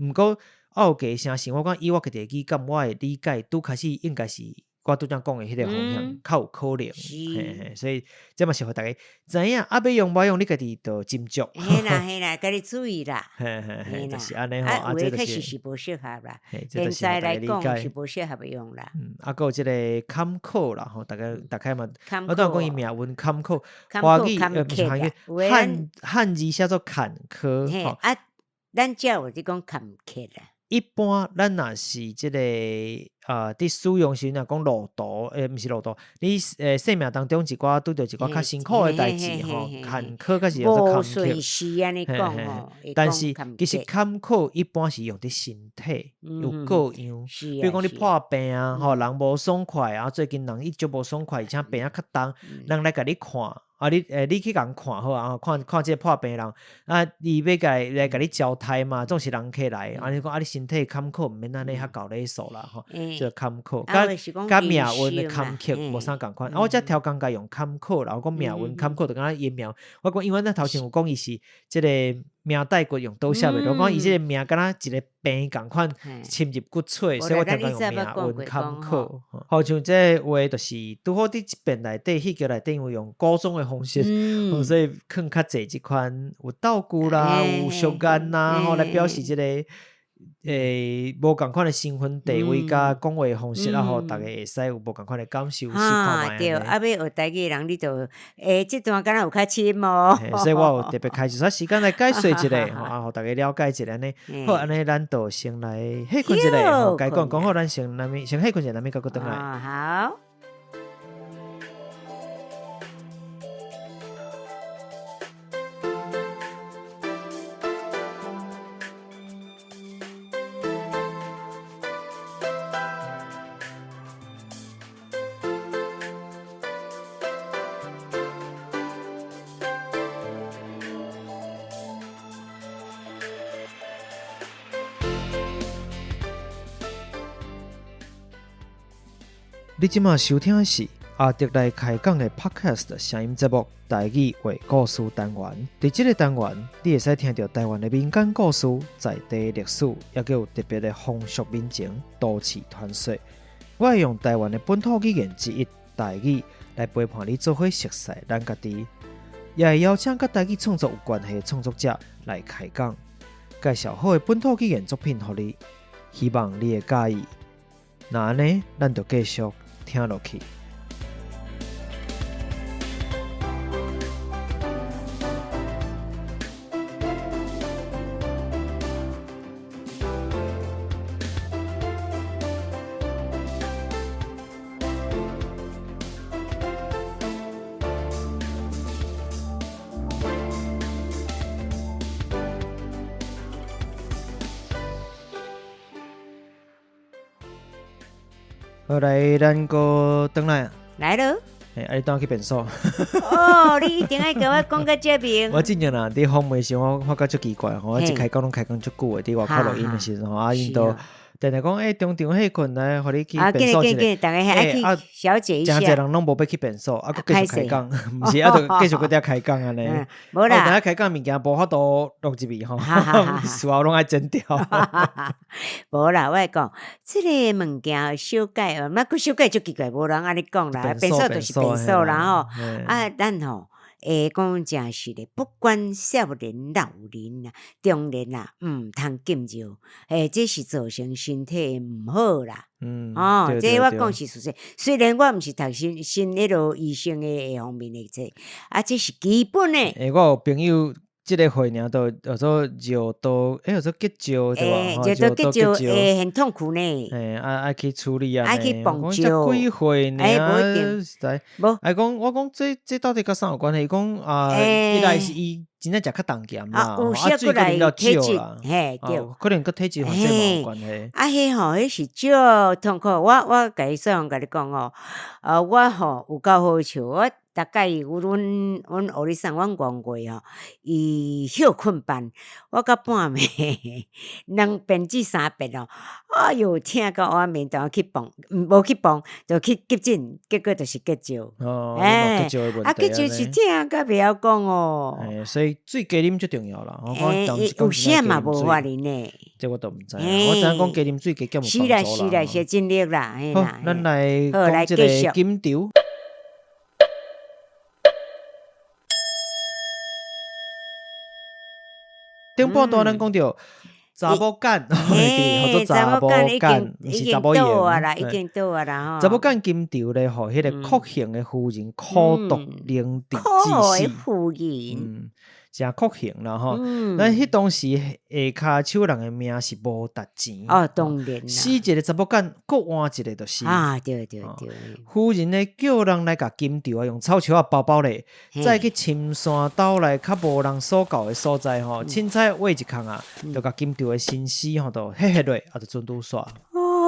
毋過漚雞成神，我講以我家己的語感，我的理解，拄開始應該是。我拄才講的彼个方向較有可能，嘿嘿，所以這嘛是予逐家知影，啊，欲用無用，你家己就斟酌。嘿啦嘿啦，家己注意啦。嘿嘿嘿，就是按呢吼，啊，這就是確實是無適合啦。現在來講是無適合用啦。嗯，啊，閣有這个坎坷啦，吼，逐家逐家嘛，我拄仔講伊命運坎坷，華語毋是漢語，漢字寫做坎坷，吼。啊，咱遮有咧講坎坷啦。一般咱若是這个啊，佇使用時若講路途，毋是路途，你生命當中一寡拄著一寡較辛苦的代誌吼，坎坷較是叫做坎坷。但是其實坎坷一般是用佇身體有各樣，比如講你破病啊，吼，人無爽快啊，最近人伊足無爽快，而且病啊較重，人來共你看。啊，你你去共看好啊，看看這个破病人，啊，伊欲共來共你交代嘛，總是人客來，啊，你講啊，你身體坎坷，毋免按呢遐厚禮數啦，吼，就坎坷，佮佮命運的坎坷無啥仝款。啊，我遮超工共用坎坷啦，我講命運坎坷，就敢若伊命，我講因為咱頭前有講伊是這个命帶骨用刀削的，我講伊這个命敢若一个病仝款深入骨髓，所以我超工用命運坎坷。好像這个話就是拄好佇這遍內底戲劇內底，因為用古裝的方式，所以囥較濟這款有道具啦，有俗眼啦，吼來表示這个無仝款的身份地位佮講話方式，啊，予逐家會使有無仝款的感受試看覓。對，啊，欲學台語的人，你就這段敢若有較深哦。所以我有特別開一寡時間來解說一下，啊，予逐家了解一下按呢。好，按呢咱就先來歇睏一下，吼，該講講好，咱先來先歇睏一下，咱閣閣轉來。好。你這馬收聽的是阿德來開講的 Podcast 聲音節目台語話故事單元。佇這个單元，你會使聽著台灣的民間故事、在地歷史，抑閣有特別的風俗民情、都市傳說。我會用台灣的本土語言之一台語來陪伴你做伙熟似咱家己，也會邀請佮台語創作有關係的創作者來開講，介紹好的本土語言作品予你，希望你會佮意。若按呢，咱就繼續聽落去。好來，咱閣轉來。來囉。欸，啊，你當去便所。哦，你一定愛共我講甲這明。我之前啊，佇訪問時，我發覺足奇怪吼，我一開講攏開講足久的，佇外口錄音的時陣吼，啊，𪜶都定定講，欸，中場歇睏來，予你去便所一下。逐家愛去小解一下。誠濟人攏無欲去便所，啊，閣繼續開講，毋是啊，就繼續閣佇遐開講按呢。無啦。等下開講物件無法度錄入去吼，事後攏愛剪掉。無啦，我來講，這个物件小解，嘛閣小解足奇怪，無人按呢講啦，便所就是便所啦吼。啊，咱吼會講誠實的，不管少年老年啊、中年啊，毋通禁尿，欸，這是造成身體毋好啦。哦，這我講是事實。雖然我毋是讀心心彼落醫生的方面的冊，啊，這是基本的。欸，我有朋友。這个歲爾都叫做尿道，欸，叫做結石對吧？尿道結石會很痛苦呢。欸，啊愛去處理啊。愛去磅石。講才幾歲爾，實在。無。伊講，我講這這到底佮啥有關係？伊講啊，一來是伊真正食較重鹹啦，啊，水閣啉了少啦，嘿，對，可能佮體質環境嘛有關係。啊，彼吼，彼是足痛苦。我共伊說，共你講哦，我吼有夠好笑，我。逐擺有阮阮予你送，阮五月吼，伊歇睏班，我到半暝2遍至3遍哦，哎喲，疼到我面头去磅，無去磅，就去急診，結果就是結石。哦，欸，結石的問題。啊，結石是疼甲袂曉講哦。欸，所以水加啉最重要啦。欸，有啥嘛無法呢？這我都毋知。我知影講加啉水加減有幫助啦。是啦是啦，是盡力啦。好，咱來講這个金球。頂半段咱講著查某紺，叫做查某紺，毋是查某閒。已經倒啊啦，查某紺金球咧，予彼个酷刑的夫人苦毒凝致死。夫人。誠酷刑啦吼！咱彼當時下跤手人的命是無值錢。哦，當然。死一个查某紺，閣換一个就是。啊，對對對。夫人咧叫人來共金球啊，用草樹仔包包咧，再去深山斗內較無人所到的所在吼，凊彩挖一空啊，就共金球的身屍吼，就彼彼落，啊，就准拄煞。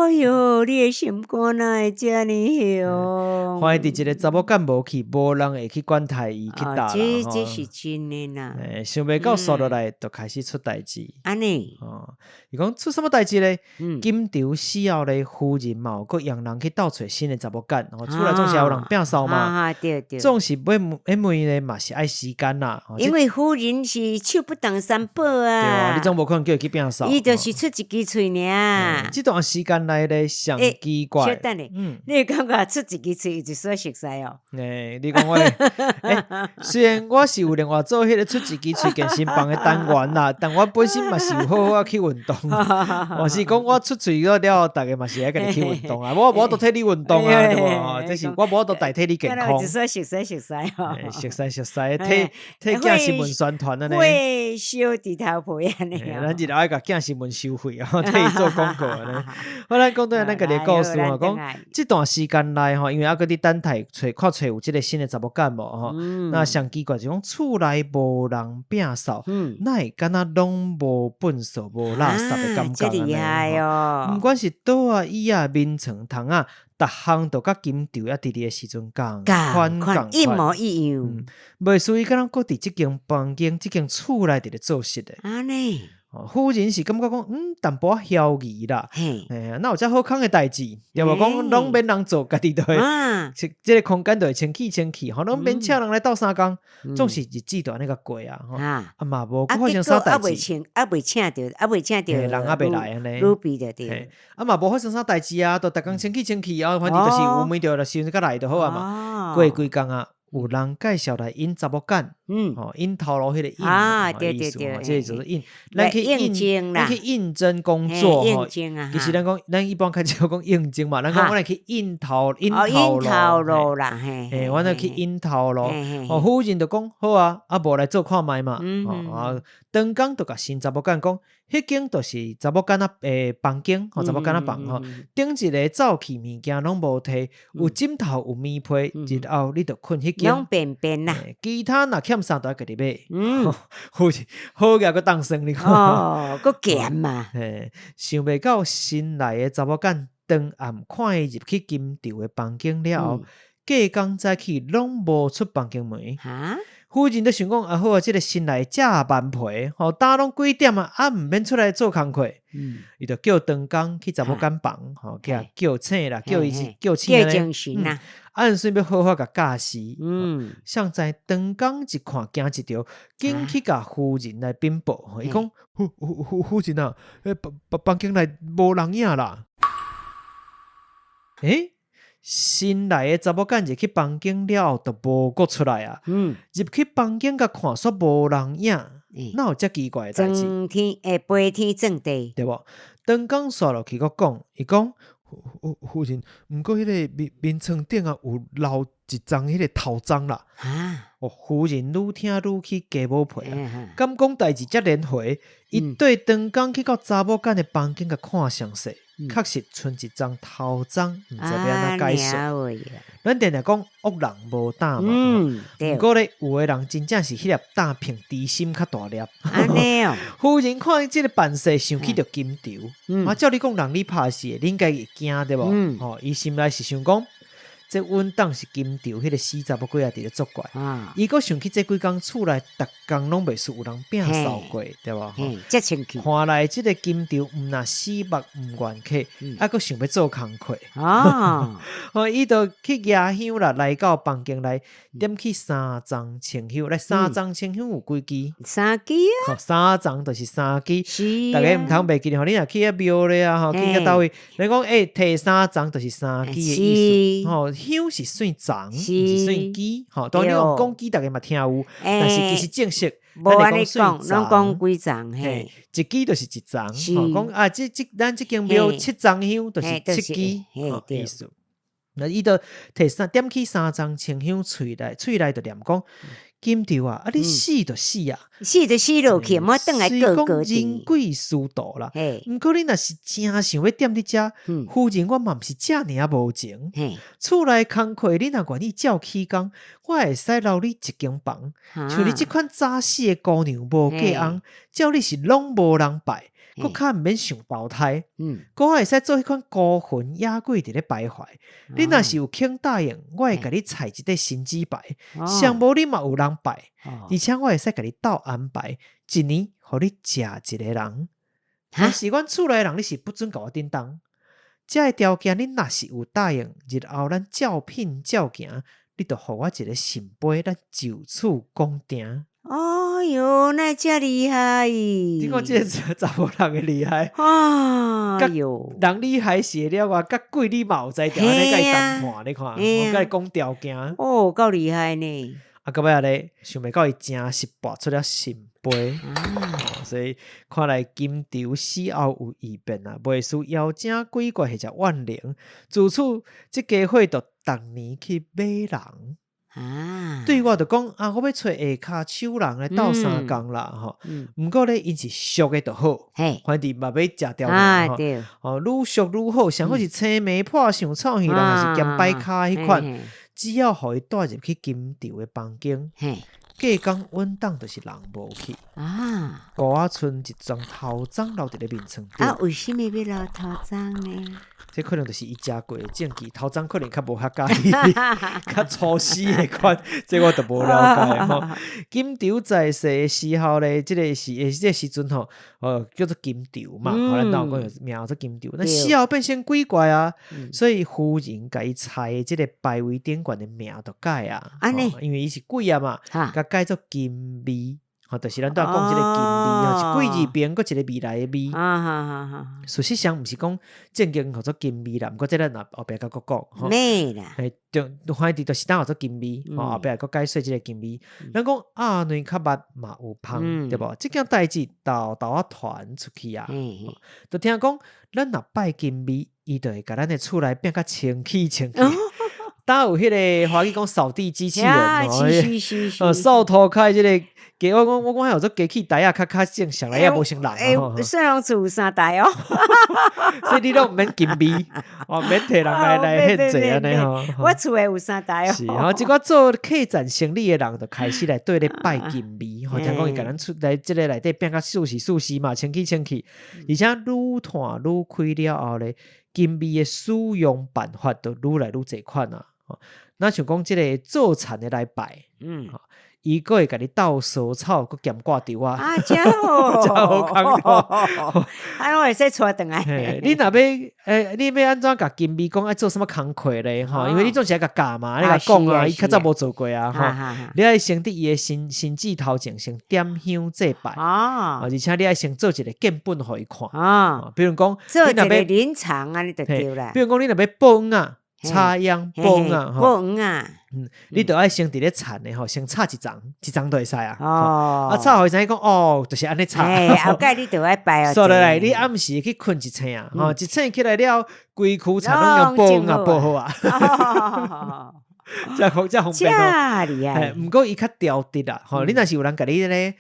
哎喲，你的心肝哪會遮爾雄？反正一个查某紺無去，無人會去管待伊去打啦。這這是真的啦。欸，想袂到煞落來就開始出代誌。按呢？哦，伊講出啥物代誌咧？金球死後咧，夫人嘛有閣用人去鬥揣新的查某紺，哦，厝內總是有人摒掃嘛。對對。總是欲問咧嘛是愛時間啦。因為夫人是手不當三寶啊。對啊，你總無可能叫伊去摒掃。伊就是出一支喙爾。這段時間內咧，上奇怪。小等下，你會感覺出一支喙就算熟似哦？欸，你講我咧，欸，雖然我是有另外做彼个出一支喙健身房的單元啦，但我本身嘛是有好好去運動。我是講我出喙了後，逐家嘛是愛家己去運動啊。我無法度替你運動啊，對無？這是我無法度代替你健康。熟似熟似熟似哦。熟似熟似，替替囝新聞宣傳按呢。火燒豬頭皮按呢。咱日後愛共囝新聞收費啊，替伊做廣告按呢。好，咱講轉咱家己的故事吼，講這段時間內吼，因為猶閣佇等待揣看揣有這个新的查某紺無吼？那上奇怪就講厝內無人摒掃，哪會敢若攏無糞掃、無垃圾的感覺按呢？厲害哦！毋管是桌仔、椅仔、眠床、窗仔，逐項都佮金球猶佇咧的時陣仝款仝款，一模一樣。袂輸伊敢若閣佇這間房間、這間厝內佇咧做事的。按呢？夫人是感覺講，淡薄仔囂疑啦，嘿，哪有遮好康的代誌，對無？講攏免人做，家己就會，這个空間就會清氣清氣，吼，攏免請人來鬥相共，總是日子就按呢共過啊，啊嘛無閣發生啥代誌，猶未請著，猶未請著，人猶未來按呢，啊嘛無發生啥代誌啊，就逐工清氣清氣啊，反正就是有物著時陣才來就好啊嘛，過幾工啊。有人介紹來𪜶查某紺，吼，𪜶頭路彼个應，意思吼，這個就是應，咱去應，咱去應徵工作吼。其實咱講，咱一般較少講應徵嘛，咱講阮來去應頭，應頭路啦，嘿，阮來去應頭路。哦，夫人就講好啊，啊無來做看覓嘛，啊，當工就共新查某紺講，彼間就是查某紺仔的房間，吼，查某紺仔房吼，頂一个走去物件攏無提，有枕頭有棉被，日後你就睏彼間。攏便便啦，其他若欠啥都愛家己買。好，好額閣當算你看。哦，閣鹹嘛。嘿，想袂到新來的查某紺當暗看伊入去金柱的房間了後，隔工早起攏無出房間門。夫人就想講，啊好啊，這个新來遮頑皮，吼，早攏幾點啊，啊毋免出來做工課。伊就叫長工去查某紺房，吼，去叫醒啦，叫伊叫醒叫精神啦。按算欲好好共教示。誰知長工一看驚一著，緊去共夫人來稟報。伊講，夫夫夫人啊，房房間內無人影啦。欸？新來的查某紺入去房間了後，就無閣出來啊。入去房間共看，煞無人影，哪有遮奇怪的代誌？裝天飛天撞地，對無？長工煞落去閣講，伊講夫夫人，毋過彼个眠眠床頂啊有留一張彼个頭鬃啦。哦，夫人愈聽愈起雞母皮啊！敢講代誌遮連環，伊對長工去到查某紺的房間共看詳細。確實賰一張頭鬃，毋知欲按怎解釋。咱定定講惡人無膽嘛，毋過咧，有的人真正是彼粒膽平豬心較大粒。夫人看伊這个扮勢，想起著金球。啊，照理講，人你拍死，你應該會驚對無？吼，伊心內是想講，這穩當是金柱彼個死查某鬼仔佇咧作怪。伊閣想起這幾工厝內逐工攏袂輸有人摒掃過，對無？遮清氣。看來這個金柱毋若死目毋願客，啊，閣想欲做工課。哦，伊就去舉香啦，來到房間內，點起三叢清香。來，三叢清香有幾支？三支啊。三叢就是三支。是。逐家毋通袂記得吼，你若去遐廟咧啊，吼，去遐佗位，你講欸，提三叢就是三支的意思。吼，香是算叢，毋是算支。吼，當然你講支，逐家嘛聽有，但是其實正式，無按呢講，攏講幾叢嘿，一支就是一叢。吼，講啊，這咱這間廟七叢香就是七支，意思。那伊就提三點起三叢清香，喙內就念講：金柱啊，啊你死就死啊，死就死落去，莫轉來過過人鬼殊途啦。毋過你若是誠想欲踮佇遮，夫人我嘛毋是遮爾仔無情。厝內工課你若願意照起工，我會使留你一間房。像你這款早死的姑娘無嫁翁，照你是攏無人拜，閣較毋免想投胎。閣會使做彼款孤魂野鬼佇咧徘徊。你若是有肯答應，我會共你裁一塊神主牌，上無你嘛有人拜，而且我會使共你鬥安排，一年予你食一个人。但是阮厝內人，你是不准共我叮當。這个條件你若是有答應，日後咱照品照行，你就予我一个聖杯，咱就此講定。哎喲，哪會遮厲害？你看這個查某人的厲害。哎喲，人厲害是了啊，佮鬼你嘛有才調，按呢共伊談判，你看，我共伊講條件。哦，夠厲害呢。啊，到尾仔咧，想袂到伊真實跋出了聖杯，所以看來金柱死後有異變啊，袂輸妖精鬼怪或者怨靈，自此這家伙就逐年去買人。對我就講啊，我欲揣下跤手人來鬥相共啦，吼。毋過咧，𪜶是俗的就好，反正嘛欲食掉吼。哦，愈俗愈好，上好是青眉破相臭耳人，還是兼擺跤彼款，只要予伊帶入去金柱的房間，過工穩當就是人無去。孤仔賰一張頭鬃留佇咧眠床頂。啊，為啥物欲留頭鬃呢？這可能就是伊食過的證據，頭鬃可能較無遐佮意，較粗死的款，這我就無了解吼。金柱在世的時候咧，這个時這个時陣吼，叫做金柱嘛，吼，咱老講有名叫做金柱。那死後變成鬼怪啊，所以夫人共伊裁的這个牌位頂懸的名就改啊，因為伊是鬼啊嘛，共改做金美。吼，就是咱拄仔講這個金美，吼，是鬼字邊閣一個未來的未。事實上，毋是講正經號做金美啦，毋過這咱後後壁閣閣講。吼。啦。嘿，對，反正就是當號做金美，吼，後壁閣解說這個金美。咱講鴨卵較密嘛有芳，對無？這件代誌沓沓仔傳出去啊，就聽講咱若拜金美，伊就會共咱的厝內變較清氣清氣。敢有彼个華語講掃地機器人哦，掃塗跤這个機，我講還有做機器台仔較較正常來也無啥人哦。雖然厝有三台哦，所以你攏毋免金美，哦，免提人來獻祭按呢吼。我厝的有三台哦。是吼，這寡做客棧生意的人就開始來對咧拜金美，吼，聽講伊共咱厝內這个內底變較舒適舒適嘛，清氣清氣，而且愈傳愈開了後咧，金美的使用辦法就愈來愈濟款啊。若像講這个做田的來拜，伊閣會共你鬥蔬草，閣兼掛吊仔。啊，遮好，遮好康啊，我會使帶轉來。你若欲，你欲按怎共金美講愛做啥物工課咧？吼，因為你總是愛共教嘛，你共講啊，伊較早無做過啊，吼。你愛先佇伊的身子頭前先點香祭拜，而且你愛先做一个見本予伊看。比如講，做一个靈場按呢就對啦。比如講，你若欲報恩啊。插秧報恩啊，報恩啊，你就愛先佇咧田的吼，先插一叢，一叢就會使啊。啊，插予伊知影講，哦，就是按呢插。後蓋你就愛拜哦。煞落來，你暗時去睏一醒啊，吼，一醒起來了，規區田攏用報恩啊，報好啊。遮方便哦。毋過伊較挑剔啦，吼，你若是有人共你咧，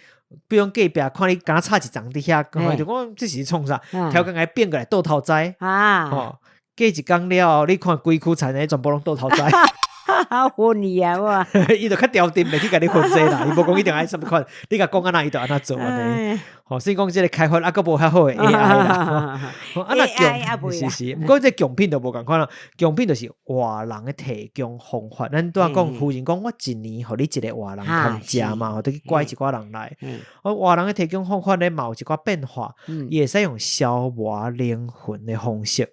比如講隔壁看你敢若插一叢佇遐，就講這是創啥？超工共變過來倒頭栽。吼。過一工了後，你看規區田的全部攏倒頭栽。薰伊啊我，伊就較調定，袂去共你薰這啦。伊無講一定愛啥物款，你共講按怎，伊就按怎做按呢。吼，所以講這个開發猶閣無遐好的 AI 啦。啊若供是是，毋過這個供品就無仝款啦。供品就是活人的提供方法。咱拄仔講夫人講，我一年予你一个活人通食嘛，吼，就去拐一寡人來。我活人的提供方法咧，嘛有一寡變化，伊會使用消磨靈魂的方式。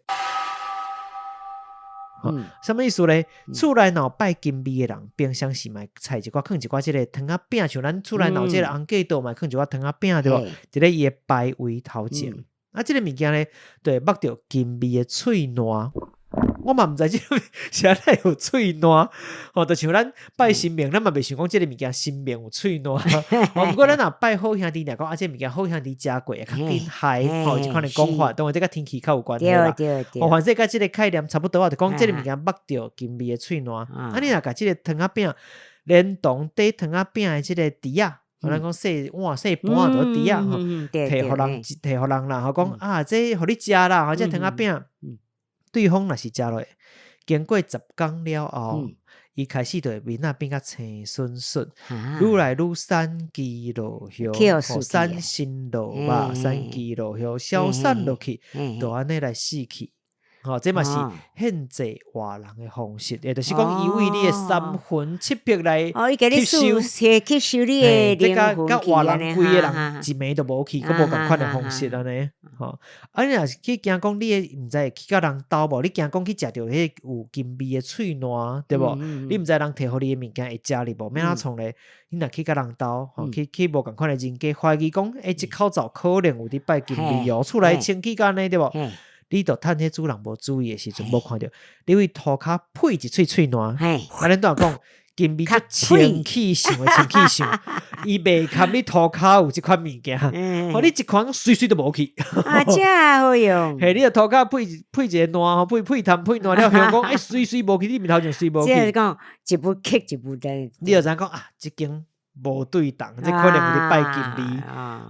嗯，啥物意思咧？厝內若有拜金味的人，平常時嘛會菜一寡，囥一寡這个糖仔餅，像咱厝內若有這个紅果桌嘛，囥一寡糖仔餅對無？佇咧伊的牌位頭前，啊，這个物件咧，就會擘著金味的喙瀾。我嘛毋知這个是按怎有喙瀾，吼，就像咱拜神明，咱嘛袂想講這个物件神明有喙瀾。吼，毋過咱若拜好兄弟，若講啊，這个物件好兄弟食過會較緊害，吼，這款的講法，當然這佮天氣較有關係啦。吼，反正佮這个概念差不多啊，就講這个物件擘著金味的喙瀾。啊，你若共這个糖仔餅連同綴糖仔餅的這个匙仔，咱講細碗細盤就匙仔吼，提予人，提予人啦，吼，講啊，這予你食啦，吼，這糖仔餅。對方若是食落，經過10工了後，伊開始就會面仔變較青恂恂，愈來愈散肌落葉，散心落肉，散肌落葉，消散落去，就按呢來死去。吼，這嘛是獻祭活人的方式，也就是講，伊為你的三魂七魄來吸收，吸收你的靈魂。這佮活人規个人一暝都無去，閣無仝款的方式按呢。吼，啊，你若是去驚講你會毋知會去共人兜無？你驚講去食著彼个有金味的喙瀾，對無？你毋知人提予你的物件會食入無？欲按怎創咧？你若去共人兜，吼，去無仝款的人家，懷疑講，欸，這口罩可能有佇拜金味哦，厝內清氣按呢，對無？你就趁彼主人無注意的時陣，無看著，你為塗跤噴一喙喙瀾，啊，咱拄仔講金味足清氣性的清氣性，伊袂含你塗跤有這款物件，予你一看隨隨都無去。啊，遮好用。嘿，你著塗跤噴噴一个瀾，噴噴痰噴瀾了，向講欸，隨隨無去，你面頭前隨無去。這是講一步克一步的。你就知影講啊，這間無對同，這可能有佇拜金味。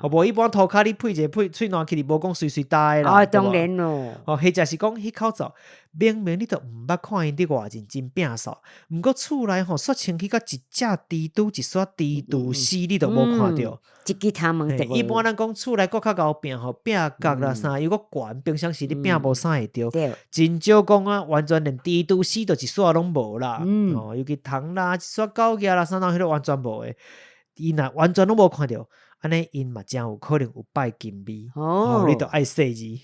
予無一般塗跤你噴一个噴喙瀾去，無講隨隨焦的啦。哦，當然咯。哦，或者是講彼口罩，明明你都毋捌看𪜶佇外面真摒掃，毋過厝內吼煞清氣甲一隻蜘蛛一撮蜘蛛絲你都無看著。一支頭毛都無。一般咱講厝內閣較𠢕摒吼，摒角啦啥，又閣懸，平常時你摒無啥會著。真少講啊，完全連蜘蛛絲都一撮攏無啦。哦，尤其蟲啦，一撮狗仔啦，啥東彼個完全無的。𪜶若完全攏無看著，按呢𪜶嘛誠有可能有拜金味，哦，你著愛細膩。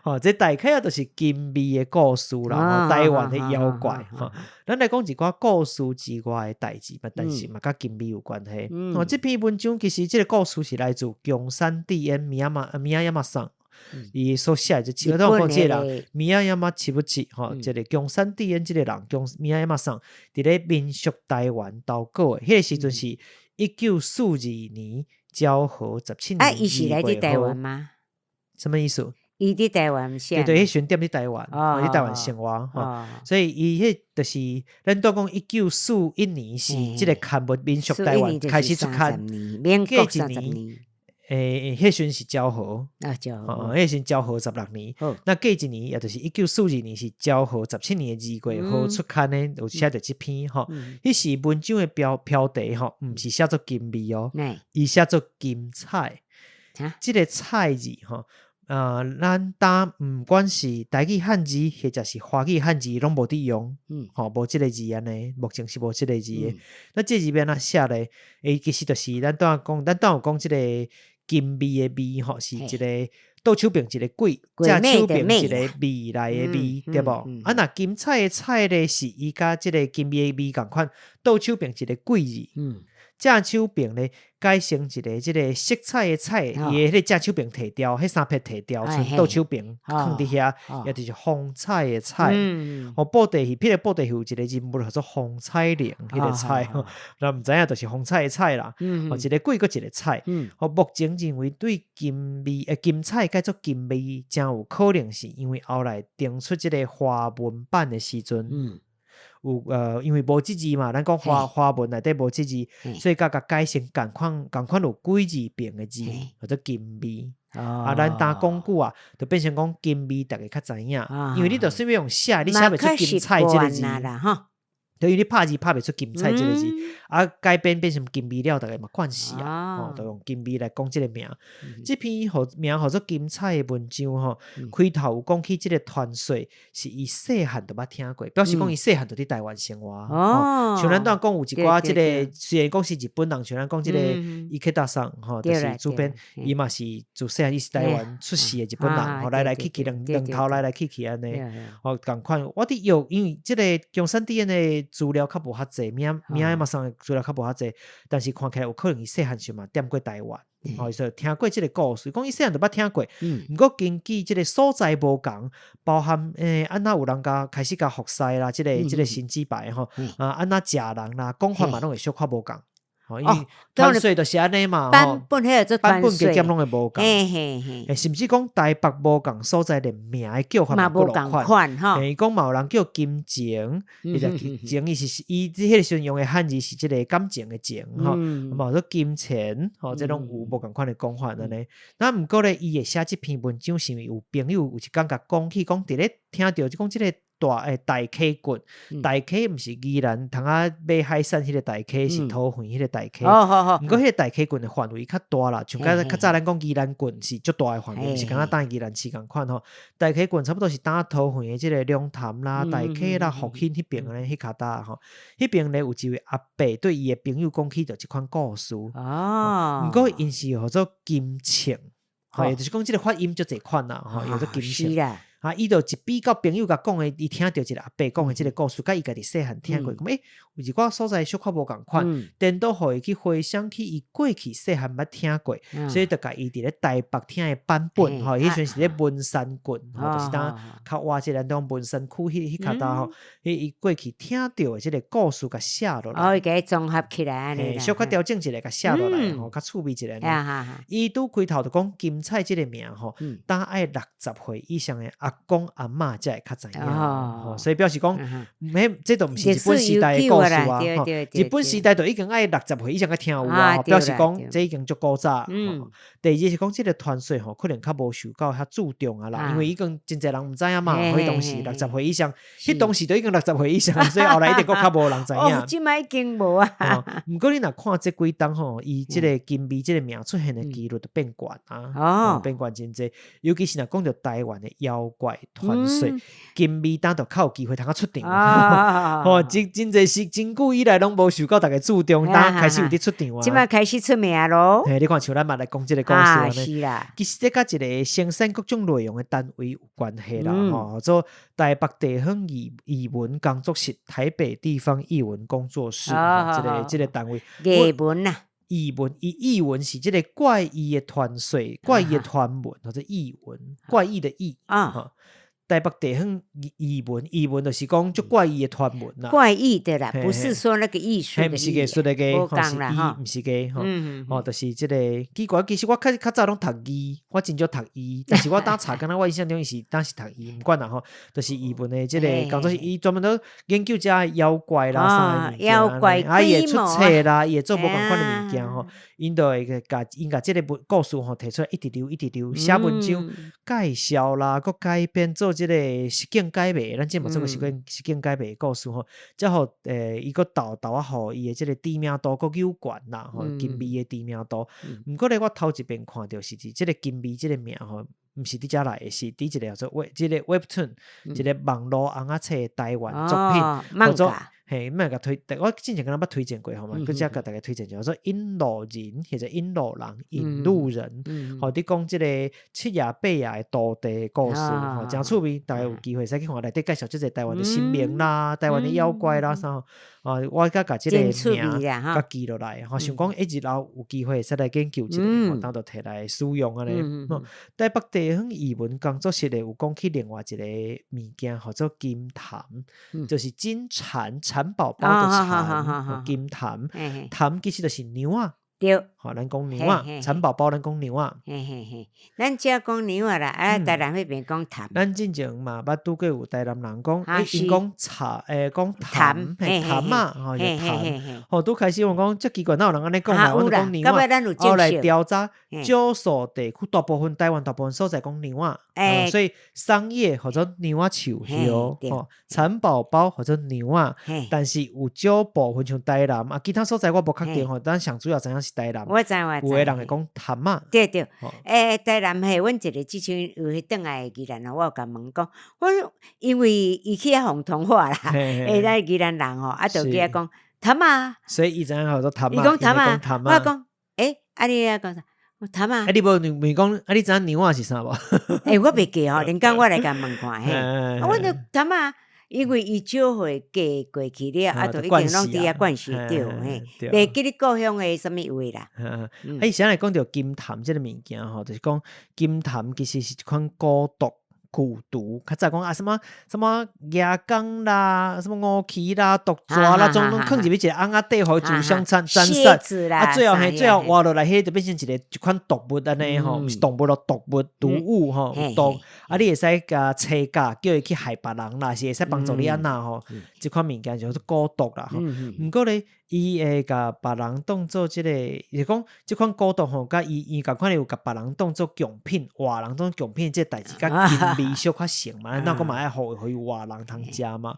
吼，這大概啊，就是金味的故事啦，台灣的妖怪。吼，咱來講一寡故事之外的代誌嘛，但是嘛，佮金味有關係。哦，這篇文章其實這个故事是來自宮山智彦宮山宮山桑，伊所寫的這個，我講這个人宮山七不七？吼，這个宮山智彦這个人，宮宮山桑，佇咧民俗台灣投稿的，彼个時陣是1942年昭和17年。啊，伊是來佇台灣嗎？什麼意思？伊佇台灣對對，彼時陣踮佇台灣，佇台灣生活，吼，所以伊彼就是咱拄講1941年是這个刊物民俗台灣開始出刊，過一年。欸，彼時陣是昭和，啊，昭和，彼時陣昭和16年，那過一年，也就是1942年是昭和17年的2月號出刊的，有寫著這篇吼。彼時文章的標題吼，毋是寫做金味哦，伊寫做金彩。這个彩字吼，咱當毋管是台語漢字或者是華語漢字，攏無佇用，吼，無這个字按呢，目前是無這个字的。那這字欲按怎寫咧？欸，其實就是咱拄仔講，咱拄有講這个金味的味吼，是一个倒手邊一个鬼，正手邊一个未來的未，對無？啊，若金彩的彩咧，是伊佮這个金味的味仝款，倒手邊一个鬼字。正手邊咧改成一个這个色彩的彩，伊的彼个正手邊提掉，彼三撇提掉，賰倒手邊囥佇遐，也就是風采的采。哦，布袋戲，彼个布袋戲有一个人物叫做風采鈴，彼个彩，咱毋知影就是風采的采啦。哦，一个鬼閣一个彩。哦，目前認為對金味金彩改做金味，誠有可能是因為後來登出這个華文版的時陣。有因為無這字嘛，咱講華華文內底無這字，所以佮共改成仝款仝款有鬼字旁的字，叫做金味。啊，咱當講久啊，就變成講金味，逐家較知影，因為你就隨便用寫，你寫袂出金彩這个字。因為你拍字拍袂出金彩這个字，啊改編變成金味了，逐家嘛慣勢啊，吼，就用金味來講這个名。這篇予名號做金彩的文章吼，開頭有講起這个傳說是伊細漢就捌聽過，表示講伊細漢就佇台灣生活。哦，像咱拄仔講有一寡這个，雖然講是日本人，像咱講這个伊克達桑吼，就是主編，伊嘛是自細漢伊是台灣出世的日本人，吼來來去去兩兩頭來來去去按呢，吼仝款。我佇藥，因為這个中山地的資料較無遐濟，名名嘛送的資料較無遐濟，但是看起來有可能伊細漢時嘛踮過台灣，吼，所以聽過這个故事，講伊細漢就捌聽過。毋過根據這个所在無仝，包含按怎有人共開始共服侍啦，這个神主牌吼，啊按怎食人啦，講法嘛攏會小可無仝。吼，因為傳說就是按呢嘛，版本彼個版本加減攏會無仝，甚至講台北無仝所在連名的叫法嘛無仝款，伊講嘛有人叫金情，伊就情伊是伊彼个時陣用的漢字是這个感情的情，吼，嘛有說金錢，吼，這攏有無仝款的講法按呢。那毋過咧，伊會寫這篇文章，是因為有朋友有一工共講起，講佇咧聽著就講這个大誒大溪郡，大溪毋是宜蘭通仔買海產彼个大溪，是桃園彼个大溪。毋過彼個大溪郡的範圍較大啦，像較較早咱講宜蘭郡是足大的範圍，毋是敢若當宜蘭市仝款吼。大溪郡差不多是當桃園的這个龍潭啦、大溪啦、復興彼爿咧，彼跤搭吼。彼爿咧有一位阿伯對伊的朋友講起著這款故事。毋過𪜶是號做金銃，吼，就是講這个發音足濟款啦，吼，叫做金銃。啊！伊就一比較朋友共講的，伊聽著一个阿伯講的這个故事，佮伊家己細漢聽過，講有一寡所在小可無仝款，顛倒予伊去回想起伊過去細漢捌聽過，所以就共伊佇咧台北聽的版本，吼，彼時陣是咧文山郡，吼，就是當較倚這个咱講文山區彼跤搭吼，彼伊過去聽著的這个故事，共寫落來。哦，伊共伊綜合起來按呢。小可調整一下，共寫落來，吼，較趣味一下。伊拄開頭就講金彩這个名，吼，當愛60歲以上的阿公阿嬤才會較知影，吼，所以表示講，彼這都毋是日本時代的故事啊，日本時代就已經愛60歲以上才聽有啊，表示講這已經足古早。第二是講這个傳說吼，可能較無受到遐注重啊啦，因為已經真濟人毋知影嘛，彼當時60歲以上，彼當時都已經60歲以上，所以後來一定閣較無人知影。這擺已經無啊。毋過你若看這幾冬吼，伊這个金味這个名出現的幾率就變懸啊，變懸真濟，尤其是若講著台灣的妖怪傳說，金味當就較有機會通仔出場。吼，真真濟是真久以來攏無受到逐家注重，當開始有佇出場啊。這擺開始出名囉。嘿，你看像咱嘛來講這个故事按呢。是啦。其實這佮一个生產各種內容的單位有關係啦，吼，做台北地方藝文工作室、台北地方藝文工作室，這个單位。藝文啊。異聞，伊異聞是這个怪異的傳說、怪異的傳聞，或者異聞，怪異的異啊。台北地方異聞，異聞就是講足怪異的傳聞啦。怪異的啦，不是說那個藝術的藝。毋是藝術的藝，是異，毋是藝吼。哦，就是這个奇怪。其實我較較早攏讀字，我真少讀醫，但是我當查，敢若我印象中伊是當是讀醫，毋管啦吼，就是異聞的這个工作室，伊專門都研究遮妖怪啦啥的物件，妖怪啊，伊會出冊啦，伊會做無仝款的物件吼，𪜶就會共𪜶共這个故事吼提出來，一直留，一直留，寫文章介紹啦，閣改編做這個實境解謎，咱這嘛做過實境解謎的故事吼，才予伊閣沓沓仔予伊的這个知名度閣有懸啦，吼，金味的知名度。毋過咧，我頭一遍看著是佇這个金味這个名吼，毋是佇遮來的，是佇一个叫做 Web 這个 Webtoon，一个網路尪仔冊的台灣作品，叫做嘿，欲共推，我之前敢若捌推薦過吼嘛，閣遮共大家推薦叫做引路人，或者引路人、引路人，吼，佇講這个七爺八爺的徒弟的故事，吼，誠趣味，大家有機會會使去看內底介紹這濟台灣的神明啦、台灣的妖怪啦啥吼，啊，我閣共這个名共記落來，吼，想講日後有機會會使來研究一下，吼，當就提來使用按呢。台北地方藝文工作室的有講起另外一个物件，號做金蟬，就是金蟬，蠶寶寶的蠶，金蟬，蟬其實就是娘仔。對，吼，咱講娘仔，蠶寶寶咱講娘仔。嘿嘿嘿，咱遮講娘仔啦，啊，台南彼邊講蠶。咱進前嘛捌拄過有台南人講，欸，𪜶講茶，欸，講蠶，嘿，蠶啊，吼，就蠶。吼，拄開始我講遮奇怪，哪有人按呢講啦？阮就講娘仔。後來調查，少數地區大部分台灣大部分所在講娘仔，所以桑葉號做娘仔樹葉，吼，蠶寶寶號做娘仔，但是有少部分像台南啊，其他所在我無確定吼，咱上主要知影是台南。我知我知。有的人會講蠶仔。對對，欸，台南嘿，阮一個之前有彼轉來的宜蘭人，我有共問講，我因為伊去遐予同化啦，欸，咱宜蘭人吼，啊，就去遐講蠶仔。所以伊知影號做蠶仔。伊講蠶仔，我講，欸，啊你遐講啥？蠶仔。啊你無問講，啊你知影娘仔是啥無？欸，我袂記吼，恁講我來共問看嘿。啊，阮就蠶仔。因為伊少歲嫁過去了，啊，就已經攏佇遐慣勢著，嘿，袂記得故鄉的啥物話啦。啊，伊先來講著金蠶這个物件吼，就是講金蠶其實是一款蠱毒。蠱毒，較早講啊，啥物啥物蜈蚣啦，啥物烏蜞啦、毒蛇啦，總攏囥入去一个甕仔底，予伊自相殘殘殺。啊，最後嘿，最後活落來，彼就變成一个一款毒物按呢吼，毋是動物咯，毒物毒物吼，毒。啊，你會使共吹教，叫伊去害別人啦，是會使幫助你按怎吼？這款物件叫做蠱毒啦吼。毋過咧，伊會共別人當做這个，就是講這款蠱毒吼，佮伊伊仝款有共別人當做貢品，活人當貢品，這個代誌佮金味小可像嘛，咱講嘛愛予予伊活人通食嘛。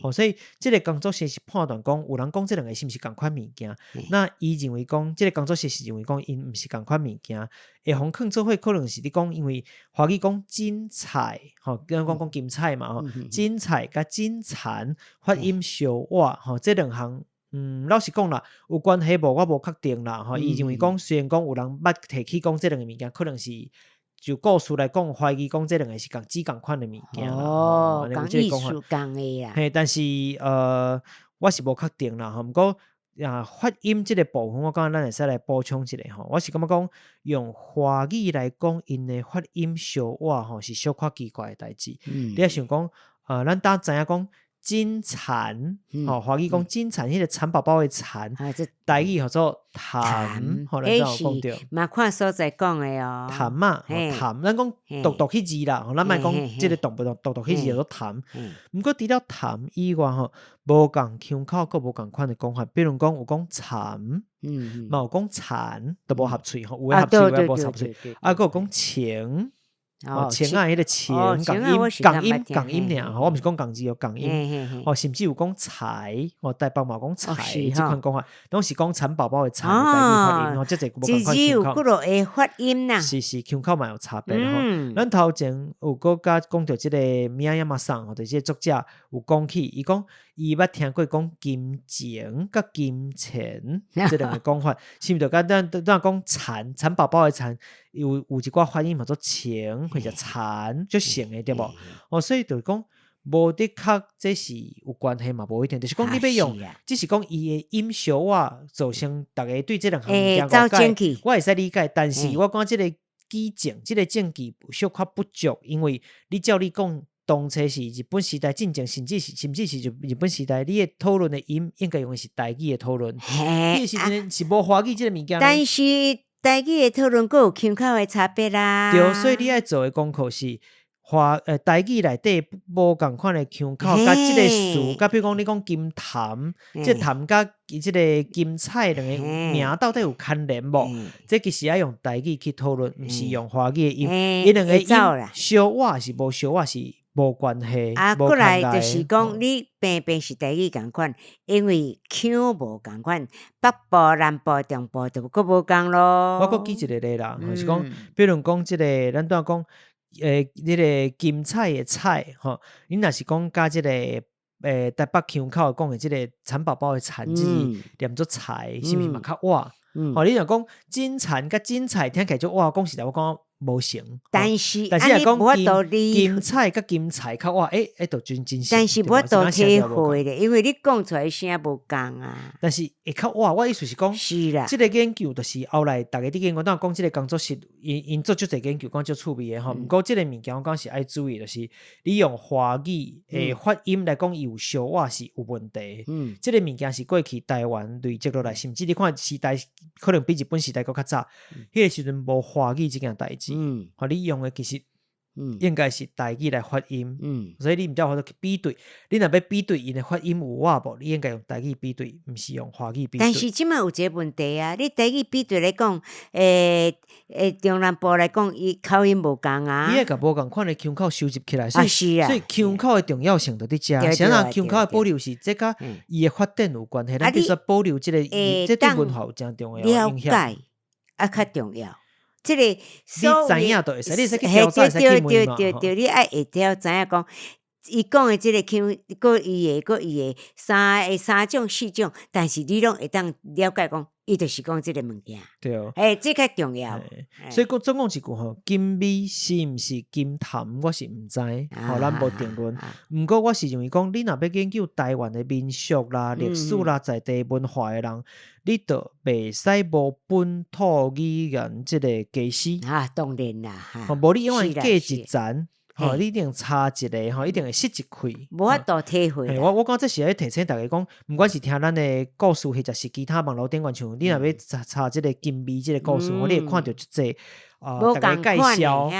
吼，所以這个工作室是判斷講，有人講這兩个是毋是仝款物件？那伊認為講，這个工作室是認為講，𪜶毋是仝款物件，會予囥做伙可能是咧講，因為華語講金彩，吼，咱講講金彩嘛，吼，金彩佮金蠶發音相倚，吼，這兩項。老實講啦，有關係無？我無確定啦，吼。伊認為講，雖然講有人捌提起講這兩个物件，可能是就故事來講，懷疑講這兩个是仝只仝款的物件啦。哦，仝意思仝的啦。嘿，但是我是無確定啦，吼。毋過啊，發音這个部分，我感覺咱會使來補充一下吼。我是感覺講，用華語來講，𪜶的發音相倚吼，是小可奇怪的代誌。你若想講，咱當知影講。金蠶，吼，華語講金蠶，彼个蠶寶寶的蠶，台語號做蠶，吼，咱有講著。嘛看所在講的哦。蠶嘛，蠶，咱講讀讀彼字啦，咱莫講這个動物讀讀彼字叫做蠶。毋過除了蠶以外吼，無仝腔口，閣無仝款的講法。比如講有講蠶，嘛有講蠶，都無合喙吼，有的合喙，有的無合喙。啊，閣有講蟳。哦，蟳仔彼个蟳，仝音仝音仝音爾，吼，我毋是講仝字哦，仝音，哦，甚至有講蠶，哦，台北嘛有講蠶，這款講法，攏是講蠶寶寶的蠶的台語發音，吼，這濟無仝款腔口。有幾落个發音啦。是是，腔口嘛有差別吼。咱頭前有閣佮講著這个宮山桑吼，就是這個作者有講起，伊講伊捌聽過講金錢佮金錢這兩个講法，是毋是就佮咱咱講蠶蠶寶寶的蠶？有有一寡發音叫做蟳或者蠶，足像的對無？哦，所以就是講無的確這是有關係嘛，無一定，就是講你欲用，只是講伊的音小可造成逐家對這兩項物件誤解，我會使理解，但是我感覺這个舉證，這个證據小可不足，因為你照你講，當初是日本時代進前，甚至是日本時代，你的討論的音應該用的是台語的討論，彼个時陣是無華語這个物件。但是台語的討論閣有腔口的差別啦。對，所以你愛做的功課是華台語內底無仝款的腔口，佮這个詞，佮比如講你講金蠶，這个蠶佮這个金彩兩个名到底有牽連無？這其實愛用台語去討論，毋是用華語的音。伊兩个音相倚是無相倚是無關係。啊，過來就是講你平平是台語仝款，因為腔無仝款，北部、南部、中部就閣無仝咯。我閣舉一个例啦，就是講，比如講這个，咱拄仔講，這个金彩的彩吼，你若是講佮這个台北腔口講的這个蠶寶寶的蠶，這是念做蠶，是毋是嘛較倚？吼，你若講金蠶佮金彩聽起來就倚，講實在我感覺。無成。但是但是若講金金彩佮金彩較倚，欸欸，就真真。但是無法度體會咧，因為你講出來聲無仝啊。但是會較倚，我意思是講，是啦，這個研究就是後來逐家佇研究，當然講這個工作室𪜶𪜶做足濟研究，講足趣味的吼。毋過這個物件我講是愛注意，就是你用華語的發音來講，伊有相倚是有問題。嗯，這個物件是過去台灣累積落來，甚至你看時代可能比日本時代閣較早，彼個時陣無華語這件代誌。嗯，予你用的其實應該是台語來發音，嗯，所以你毋才有法度去比對。你若欲比對𪜶的發音有倚無？你應該用台語比對，毋是用華語比對。但是這擺有一個問題啊，你台語比對來講，欸欸，中南部來講，伊口音無仝啊。你愛共無仝款的腔口收集起來，所以所以腔口的重要性就佇遮。啥人腔口的保留是這佮伊的發展有關係，咱必須保留這個，這對文化有誠重要的影響。啊，較重要。這個你知影就會使，你會使去調查，會使去問嘛。對對對對，你愛會曉知影講，伊講的這個腔，閣伊的，閣伊的，三三種四種，但是你攏會當了解講，伊就是講這個物件。對。欸，這較重要。所以講總共一句吼，金美是毋是金潭，我是毋知，吼，咱無定論。毋過我是認為講，你若欲研究台灣的民俗啦、歷史啦、在地文化的人，你就袂使無本土語言這個基礎。啊，當然啦，哈。無你永遠隔一層，吼，你一定差一个，吼，一定會失一塊。無法度體會。我感覺這是愛提醒大家講，毋管是聽咱的故事，或者是其他網路頂懸像，你若欲查查這個金美這個故事，你會看著足濟啊，逐家介紹。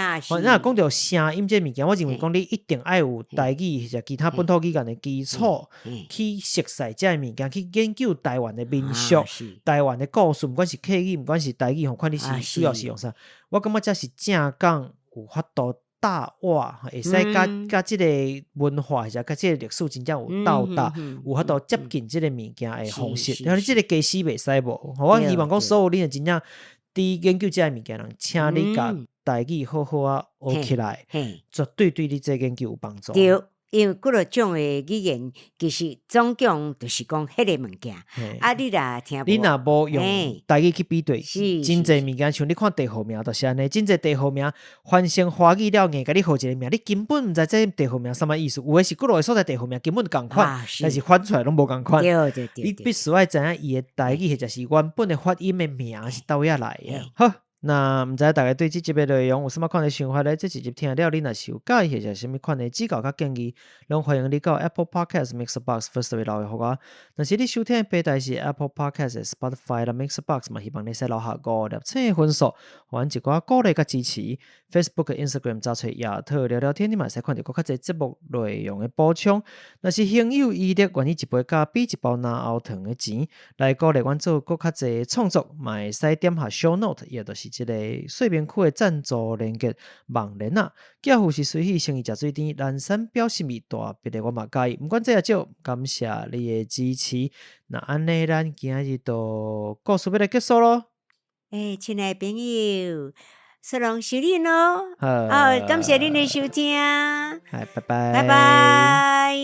咱若講著聲音這个物件，我認為講你一定愛有台語或者其他本土語言的基礎，去熟悉這个物件，去研究台灣的民俗、台灣的故事，毋管是客語，毋管是台語，吼，看你是主要是用啥。我感覺這是正港有法度搭倚，會使佮佮這个文化或者佮這个歷史真正有到達，有法度接近這個物件的方式。然後你這个基礎袂使無，我希望講所有恁真正佇研究這个物件人，請你共台語好好仔學起來，絕對對你這研究有幫助。對，因為幾落種的語言，其實總共就是講彼个物件。啊，你若聽無，你若無用台語去比對，真濟物件，像你看地號名就是按呢，真濟地號名翻成華語了，硬共你號一个名，你根本毋知這地號名啥物意思。有的是幾落个所在地號名根本仝款，但是翻出來攏無仝款。對對對，你必須愛知影伊的台語或者是原本的發音的名是佗位來的。好。那毋知大家對這集的內容有啥物款的想法咧？這一集聽了，你若是有佮意或者啥物款的指教佮建議，攏歡迎你到 Apple Podcast、Mixerbox、Firstory 留言予我。若是你收聽的平台是 Apple Podcast、Spotify 啦、Mixerbox 嘛，希望你使留下五粒星分數，予阮一寡鼓勵佮支持。Facebook、Instagram 查揣亞特聊聊天，你嘛會使看著閣較濟節目內容的補充。若是行有餘力，願意一杯咖啡、一包藍喉糖的錢，來鼓勵阮做閣較濟創作，嘛會使點下 Show Note，也就是這個說明區的贊助連結網連啊。寄付是隨喜，生意食水甜，南山表心意大筆的我嘛佮意。毋管這也少，感謝你的支持。那按呢，咱今日就故事欲來結束囉。欸，親愛的朋友，雪龍收恁囉。好，感謝恁的收聽。拜拜。拜拜。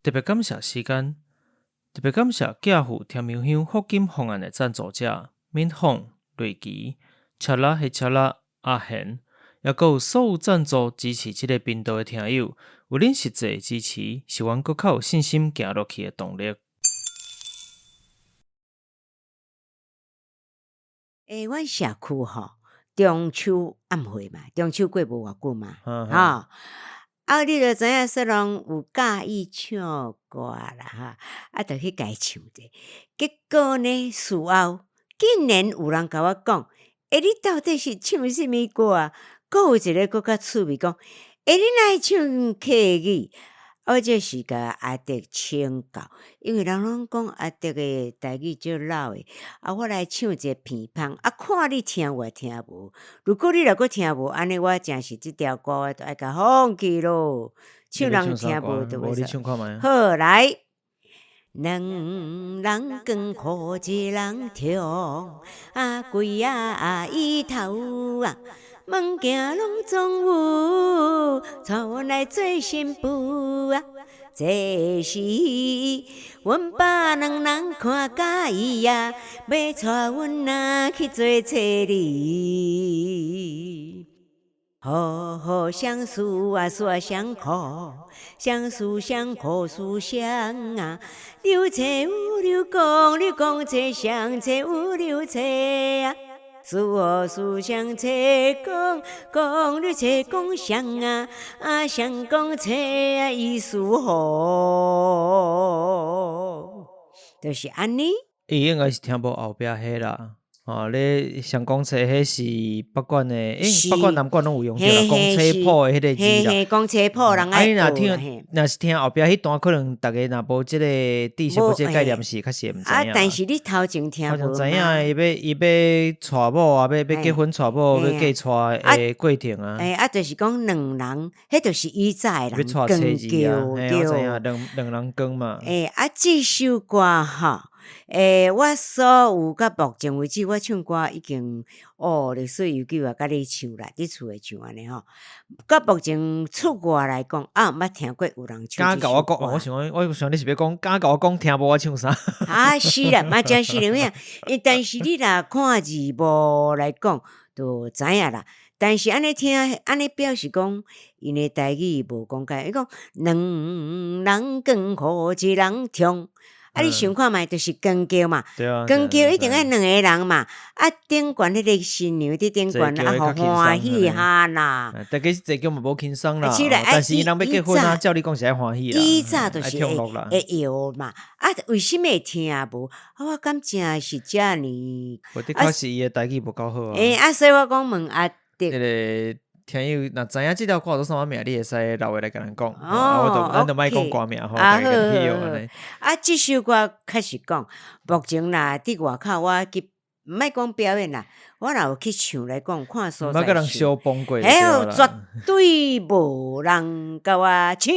特別感謝時間，特別感謝寄付甜香香福金方案的贊助者敏鳳、瑞奇、查拉黑查拉、阿賢，也閣有所有贊助支持這個頻道的聽友，有恁實際的支持，是阮閣較有信心行落去的動力。欸，阮社區吼，中秋暗會嘛，中秋過無偌久嘛，吼。啊，你就知影說人有佮意唱歌啦，哈，啊，就去共伊唱者。結果呢，事後竟然有人共我講，欸，你到底是唱啥物歌啊？閣有一個閣較趣味講，欸，你哪會唱客語？我這是共阿德請教，因為人攏講阿德的台語足老的，啊，我來唱一個片芳，啊，看你聽有聽無？如果你若閣聽無，按呢我誠實這條歌我就愛共放棄囉。唱人聽無就袂使。好，來。兩人光予一人痛，啊櫃仔椅頭啊，物件攏總有，帶阮來做新婦啊。這是阮爸兩人看佮意啊，欲帶阮啊去做妻兒。好好相思啊，思啊相苦，相思相苦思相啊。柳车有柳公，柳公车相车有柳车啊。思哦思相车公，公柳车公相啊，啊相公车啊意思好，就是按呢。伊應該是聽無後壁彼啦。哦，你相公冊彼是北管的，欸，北管南管攏有用著啦，公車譜的彼个字啦。公車譜人愛你若聽，若是聽後壁彼段，可能逐家若無這個知識，無這個概念是較實會毋知影。啊，但是你頭前聽無？頭前知影，伊欲娶某啊，欲結婚娶某，欲嫁娶的過程啊。欸，啊，就是講兩人，彼就是以早的人欲娶妻兒啊，嘿，我知影，兩人光嘛。欸，啊，這首歌吼。欸，我所有到目前為止，我唱歌已經哦歷史悠久啊，佮你唱啦，佇厝內唱按呢吼。到目前出外來講，啊，毋捌聽過有人唱這首歌。敢共我講，我想講，我想你是欲講，敢共我講聽無我唱啥？啊，是啦，嘛誠實有影。但是你若看字幕來講，就知影啦。但是按呢聽，按呢表示講，𪜶的台語無講解，伊講兩人光予一人痛。啊！你想看覓，就是光轎嘛，光轎一定愛兩個人嘛。啊，頂懸彼个新娘佇頂懸啊，予歡喜哈啦。但其實坐轎嘛無輕鬆啦，但是𪜶人欲結婚啊，照理講是愛歡喜啦，以早就是會會搖嘛。啊，為啥物會聽無？啊，我感真是遮爾。無的確是伊的台語無夠好啊。欸，啊，所以我講問阿德。彼個聽友若知影這條歌叫做啥物名，你會使留話來共咱講。啊，我就咱就莫講歌名吼，大家去用按呢。啊，這首歌確實講，目前啦，佇外口我去，莫講表演啦，我若有去唱來講，看所在毋捌共人相碰過。彼號絕對無人共我唱。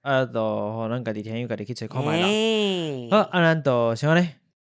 啊，就予咱家己聽友家己去揣看覓啦。好，啊，咱就先按呢，